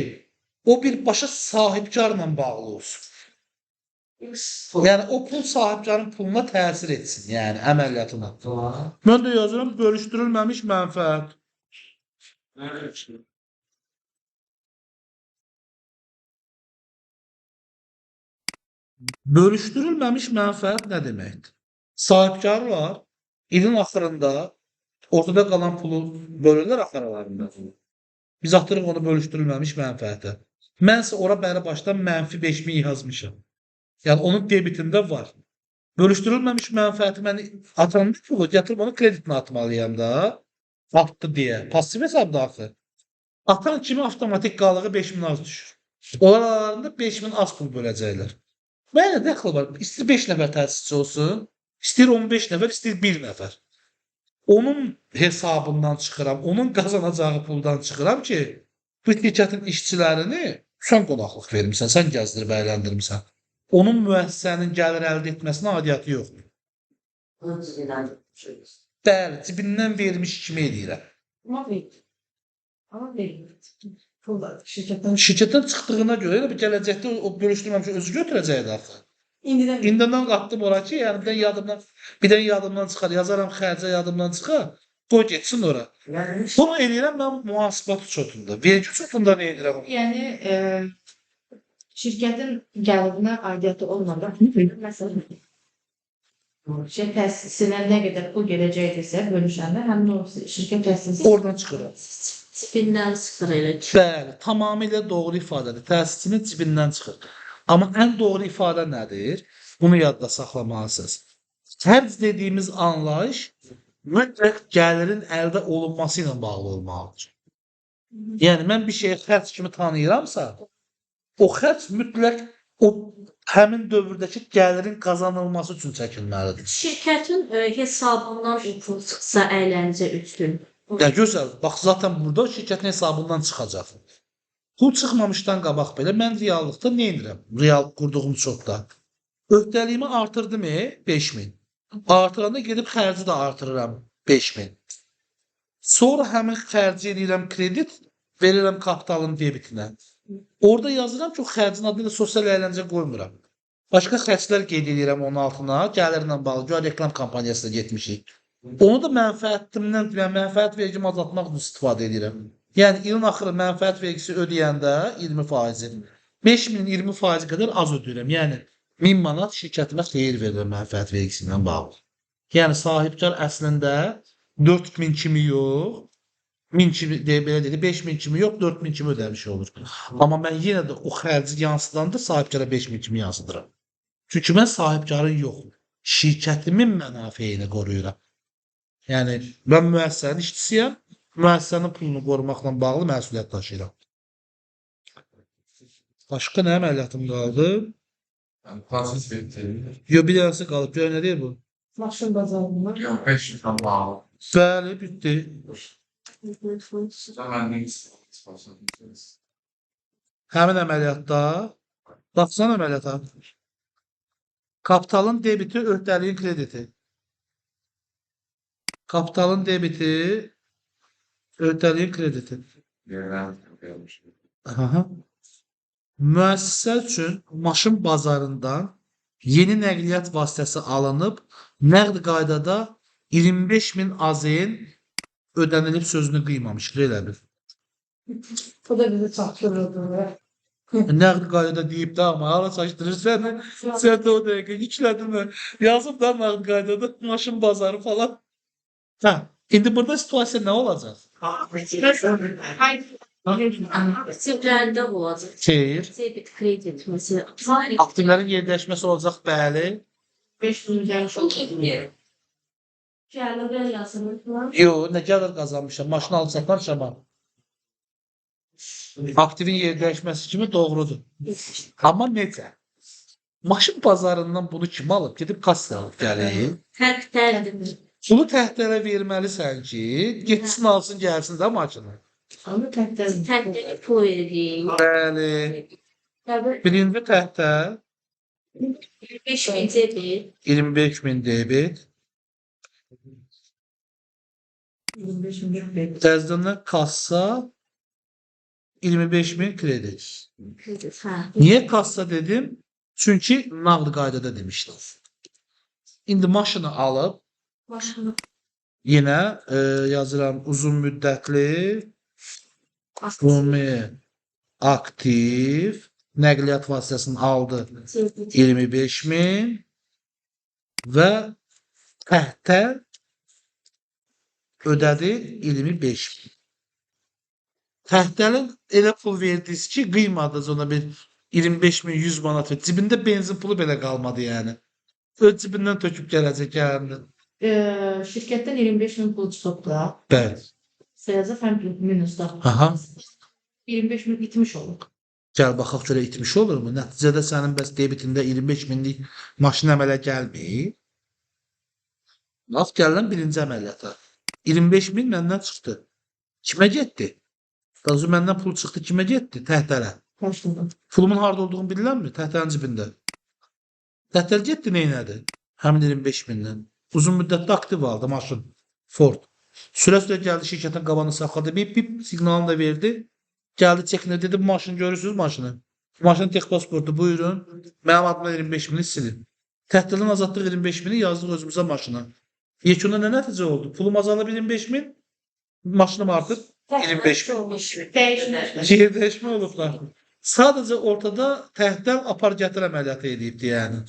o birbaşa sahibkarla bağlı olsun. Yəni o pul sahibkarın puluna təsir etsin, yəni əməliyyatına. Mən də yazıram bölüşdürülməmiş mənfəət. Bölüşdürülməmiş mənfəət nə deməkdir? Sahibkarlar ilin axırında ortada qalan pulu bölürlər axı aralarında. Biz atırıq onu bölüşdürülməmiş mənfəətə. Mən isə ora bəri başdan mənfi 5000 yazmışam. Yəni onun debitində var. Bölüşdürülməmiş mənfəəti mən atanda pulu gətirib onu kreditinə atmalıyam da. Atdı deyə. Pasiv hesabda axı. Atan kimi avtomatik qalığı 5000 az düşür. Onlar aralarında 5000 az pul böləcəklər. Mənə də dəxli var. İstəyir 5 nəfər təsisçi olsun, istəyir 15 nəfər, istəyir 1 nəfər. Onun hesabından çıxıram, onun qazanacağı puldan çıxıram ki, bu şirkətin işçilərini sən qonaqlıq vermisən, sən gəzdirib əyləndirmisən. Onun müəssisənin gəlir əldə etməsinə aidiyyatı yoxdur. Bəli, cibindən vermiş kimi eləyirəm. Amma verir. Amma verir. Pul da şirkətdən. Şirkətdən çıxdığına görə elə bir gələcəkdə o bölüşdürməmiş özü götürəcəkdi axı. İndidən İndiden qatdım ora ki, yəni bir dənə yadımdan çıxar, yazaram xərcə yadımdan çıxar, qoy getsin ora. Yəni Bunu eləyirəm mən mühasibat uçotunda, vergi uçotunda nə edirəm? Yəni şirkətin gəlirinə aidiyyatı olmadan, məsələn, şirkət təsisinə nə qədər pul gedəcəkdirsə bölüşəndə həmin o şirkət təsisi Oradan çıxıram. Cibindən çıxır elə ki. Bəli, tamamilə doğru ifadədir. Təsisçinin cibindən çıxır. Amma ən doğru ifadə nədir? Bunu yadda saxlamalısınız. Xərc dediyimiz anlayış mütləq gəlirin əldə olunması ilə bağlı olmalıdır. Yəni mən bir şeyi xərc kimi tanıyıramsa, o xərc mütləq o həmin dövrdəki gəlirin qazanılması üçün çəkilməlidir. Şirkətin hesabından o pul çıxsa əyləncə üçün. Ya gözəl, bax zaten burada şirkətin hesabından çıxacaq. Pul çıxmamışdan qabaq belə mən reallıqda nə edirəm? Real qurduğum çotda. Öhdəliyimi artırdım 5000. Artıranda gedib xərci də artırıram 5000. Sonra həmin xərci eləyirəm kredit, verirəm kapitalın debitinə. Orada yazıram ki, o xərcin adını da sosial əyləncə qoymuram. Başqa xərclər qeyd edirəm onun altına, gəlirlə bağlı, güya reklam kampaniyasına getmişik. Onu da mənfəətimdən, yəni mənfəət vergimi azaltmaq üçün istifadə edirəm. Yəni ilin axırı mənfəət vergisi ödəyəndə 20%, 5000-in 20% qədər az ödəyirəm. Yəni 1000 manat şirkətimə xeyir verirəm mənfəət vergisi ilə bağlı. Yəni sahibkar əslində 4000 kimi yox, 1000 kimi deyə belə deyək, 5000 kimi yox, 4000 kimi ödəmiş olur. Amma mən yenə də o xərci yansıdanda sahibkara 5000 kimi yansıdıram. Çünki mən sahibkarın yox, şirkətimin mənafeyini qoruyuram. Yəni mən müəssisənin işçisiyəm, müəssisənin pulunu qorumaqla bağlı məsuliyyət daşıyıram. Başqa nə əməliyyatım qaldı? Yani proses bitti. Yox, bir dənəsi qalıb. Gör nə deyir bu? Maşın bazarından. Yok 500'den bağlı. Bəli, bitdi. Hemen başlatmışsınız. Həmin əməliyyatda baxsan əməliyyata. Kapitalın debiti, öhdəliyin krediti. Kapitalın debiti, öhdəliyin krediti. Yerden yapıyormuş. Aha. Müəssisə üçün maşın bazarından yeni nəqliyyat vasitəsi alınıb, nəqd qaydada 25.000 AZN ödənilib sözünü qıymamışıq elə bil. O da bizi çatdırırdı. Nəqd qaydada deyib də amma hara çaşdırır səni. Sən də o dəqiqə yüklədin mi? Yazıb da nəqd qaydada maşın bazarı falan. Hə, indi burada situasiya nə olacaq? Aktivlərdə olacaq. Xeyr. Debit, kredit məsələn. Aktivlərin yerləşməsi olacaq, bəli. 500 gəlmiş oldu. Gəlirlər yazılır. Yox, nə gəlir qazanmışam, maşın alıb satmışam amma. Aktivin yer dəyişməsi kimi doğrudur. Amma necə? Maşın bazarından bunu kim alıb? Gedib kassa alıb gəlir. Fərqlərdir. Pulu təhtələ verməlisən ki, getsin alsın gəlsin də maşını. Amma təhtəl. Təhtəli pul verdik. Bəli. Təbii Birinci təhtə 25 min debit. 25 min debit. 25 min kredit. Təzədən kassa 25 min kredit. Kredit, hə. Niyə kassa dedim? Çünki nağd qaydada demişdim. İndi maşını alıb Maşını yenə yazıram uzun müddətli ümumi aktiv nəqliyyat vasitəsini aldı debit. 25 min və təhtə ödədi 25 min. Təhtəlin elə pul verdiniz ki, qıymadınız ona bir 25 min 100 manat ver. Cibində benzin pulu belə qalmadı yəni. Öz cibindən töküb gələcək yəni. Şirkətdən 25 min pul çıxıb da. Bəli. Sayacaq həm minusda. Aha. 25 min itmiş olur. Gəl baxaq görək itmiş olurmu? Nəticədə sənin bəs debitində 25 minlik maşın əmələ gəlmir. Bax gəlirəm birinci əməliyyata. 25 min məndən çıxdı. Kimə getdi? Daha doğrusu məndən pul çıxdı, kimə getdi? Təhtələ. Başladım. Pulumun harda olduğunu bilirlərmi? Təhtənin cibində. Təhtəl getdi neynədi? Həmin 25 mindən. Uzun müddətli aktiv aldı maşın. Ford. Sürə-sürə gəldi şirkətin qabağını saxladı. Bip bip siqnalını da verdi. Gəldi çəkinir dedi bu maşını görürsünüz maşını. Maşının texpasportu buyurun. Mənim adıma 25 mini silin. Təhtəldən azaltdıq 25 mini yazdıq özümüzə maşına. Yekunda nə nəticə oldu? Pulum azalıb 25 min, maşınım artıb 25 min. Olmuş. Dəyişmə. Yer dəyişmə olublar. Sadəcə ortada təhtəl apar gətir əməliyyatı eləyibdi yəni.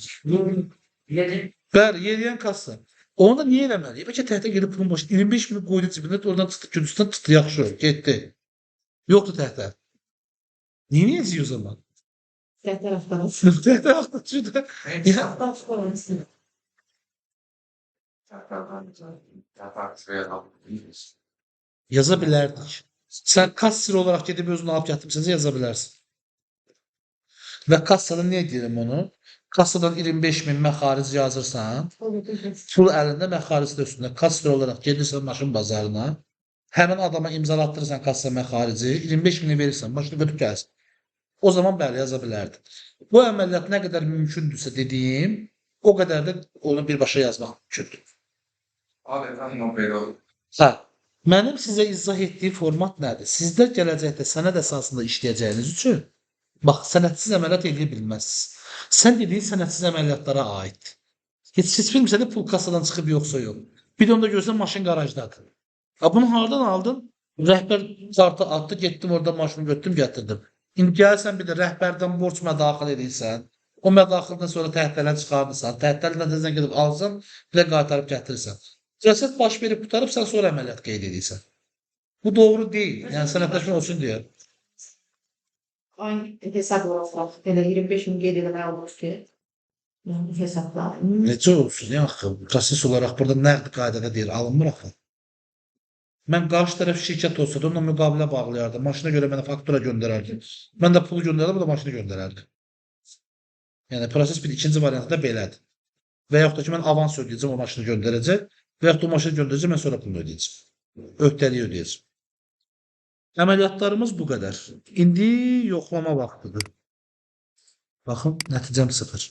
Yeni Bəli, yeriyən kassa. Onu da niyə eləməli? Bəlkə təhtə gedib pulun başına 25 min qoydu cibinə, oradan çıxdı, Gürcüstan çıxdı, yaxşı, getdi. Yoxdur təhtə. Niyə eləyəcək o zaman? Təhtəl axtarır. Təhtə axtarıcı da. Ya, yaza bilərdik. Sən kassir olaraq gedib özünü alıb gətirmisənsə yaza bilərsən. Və kassada niyə deyirəm onu? Kassadan 25 min məxaric yazırsan, pul əlində məxaric də üstündə. Kassir olaraq gedirsən maşın bazarına, həmin adama imzalatdırırsan kassa məxarici, 25 mini verirsən, maşını götürüb gəlsin. O zaman bəli yaza bilərdin. Bu əməliyyat nə qədər mümkündürsə dediyim, o qədər də onu birbaşa yazmaq mümkündür. Adətən o belə olur. Hə. Mənim sizə izah etdiyim format nədir? Sizlər gələcəkdə sənəd əsasında işləyəcəyiniz üçün, bax, sənədsiz əməliyyat eləyə bilməzsiniz. Sən dediyin sənədsiz əməliyyatlara aiddir. Heç bilmirsən də pul kassadan çıxıb yoxsa yox. Bir də onda görsən maşın qarajdadır. Ha bunu hardan aldın? Rəhbər kartı atdı, getdim orada maşını götürdüm, gətirdim. İndi gəlsən bir də rəhbərdən borc mədaxil edirsən, o mədaxildən sonra təhtələ çıxardırsan, təhtələ təzədən gedib alsan, bir də qaytarıb gətirirsən. Proses baş verib qurtarıb, sən sonra əməliyyat qeyd edirsən. Bu doğru deyil. Yəni sənədləşmə olsun deyə. Aynı hesab olaraq elə 25 min qeyd eləmək olur ki, yəni hesabla. Necə olsun ya axı? Proses olaraq burada nəqd qaydada deyir, alınmır axı. Mən qarşı tərəf şirkət olsaydı, onunla müqavilə bağlayardım. Maşına görə mənə faktura göndərərdi. Mən də pulu göndərərdim, o da maşını göndərərdi. Yəni proses bir ikinci variantı da belədir. Və yaxud da ki, mən avans ödəyəcəm, o maşını göndərəcək. Və yaxud da o maşını göndərəcək, mən sonra pulunu ödəyəcəm. Öhdəliyi ödəyəcəm. Əməliyyatlarımız bu qədər. İndi yoxlama vaxtıdır. Baxın, nəticəm 0.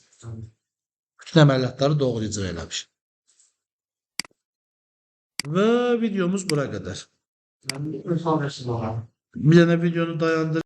Bütün əməliyyatları doğru icra eləmişim. Və videomuz bura qədər. Ben bir sonrası var. Bir dənə videonu dayandır.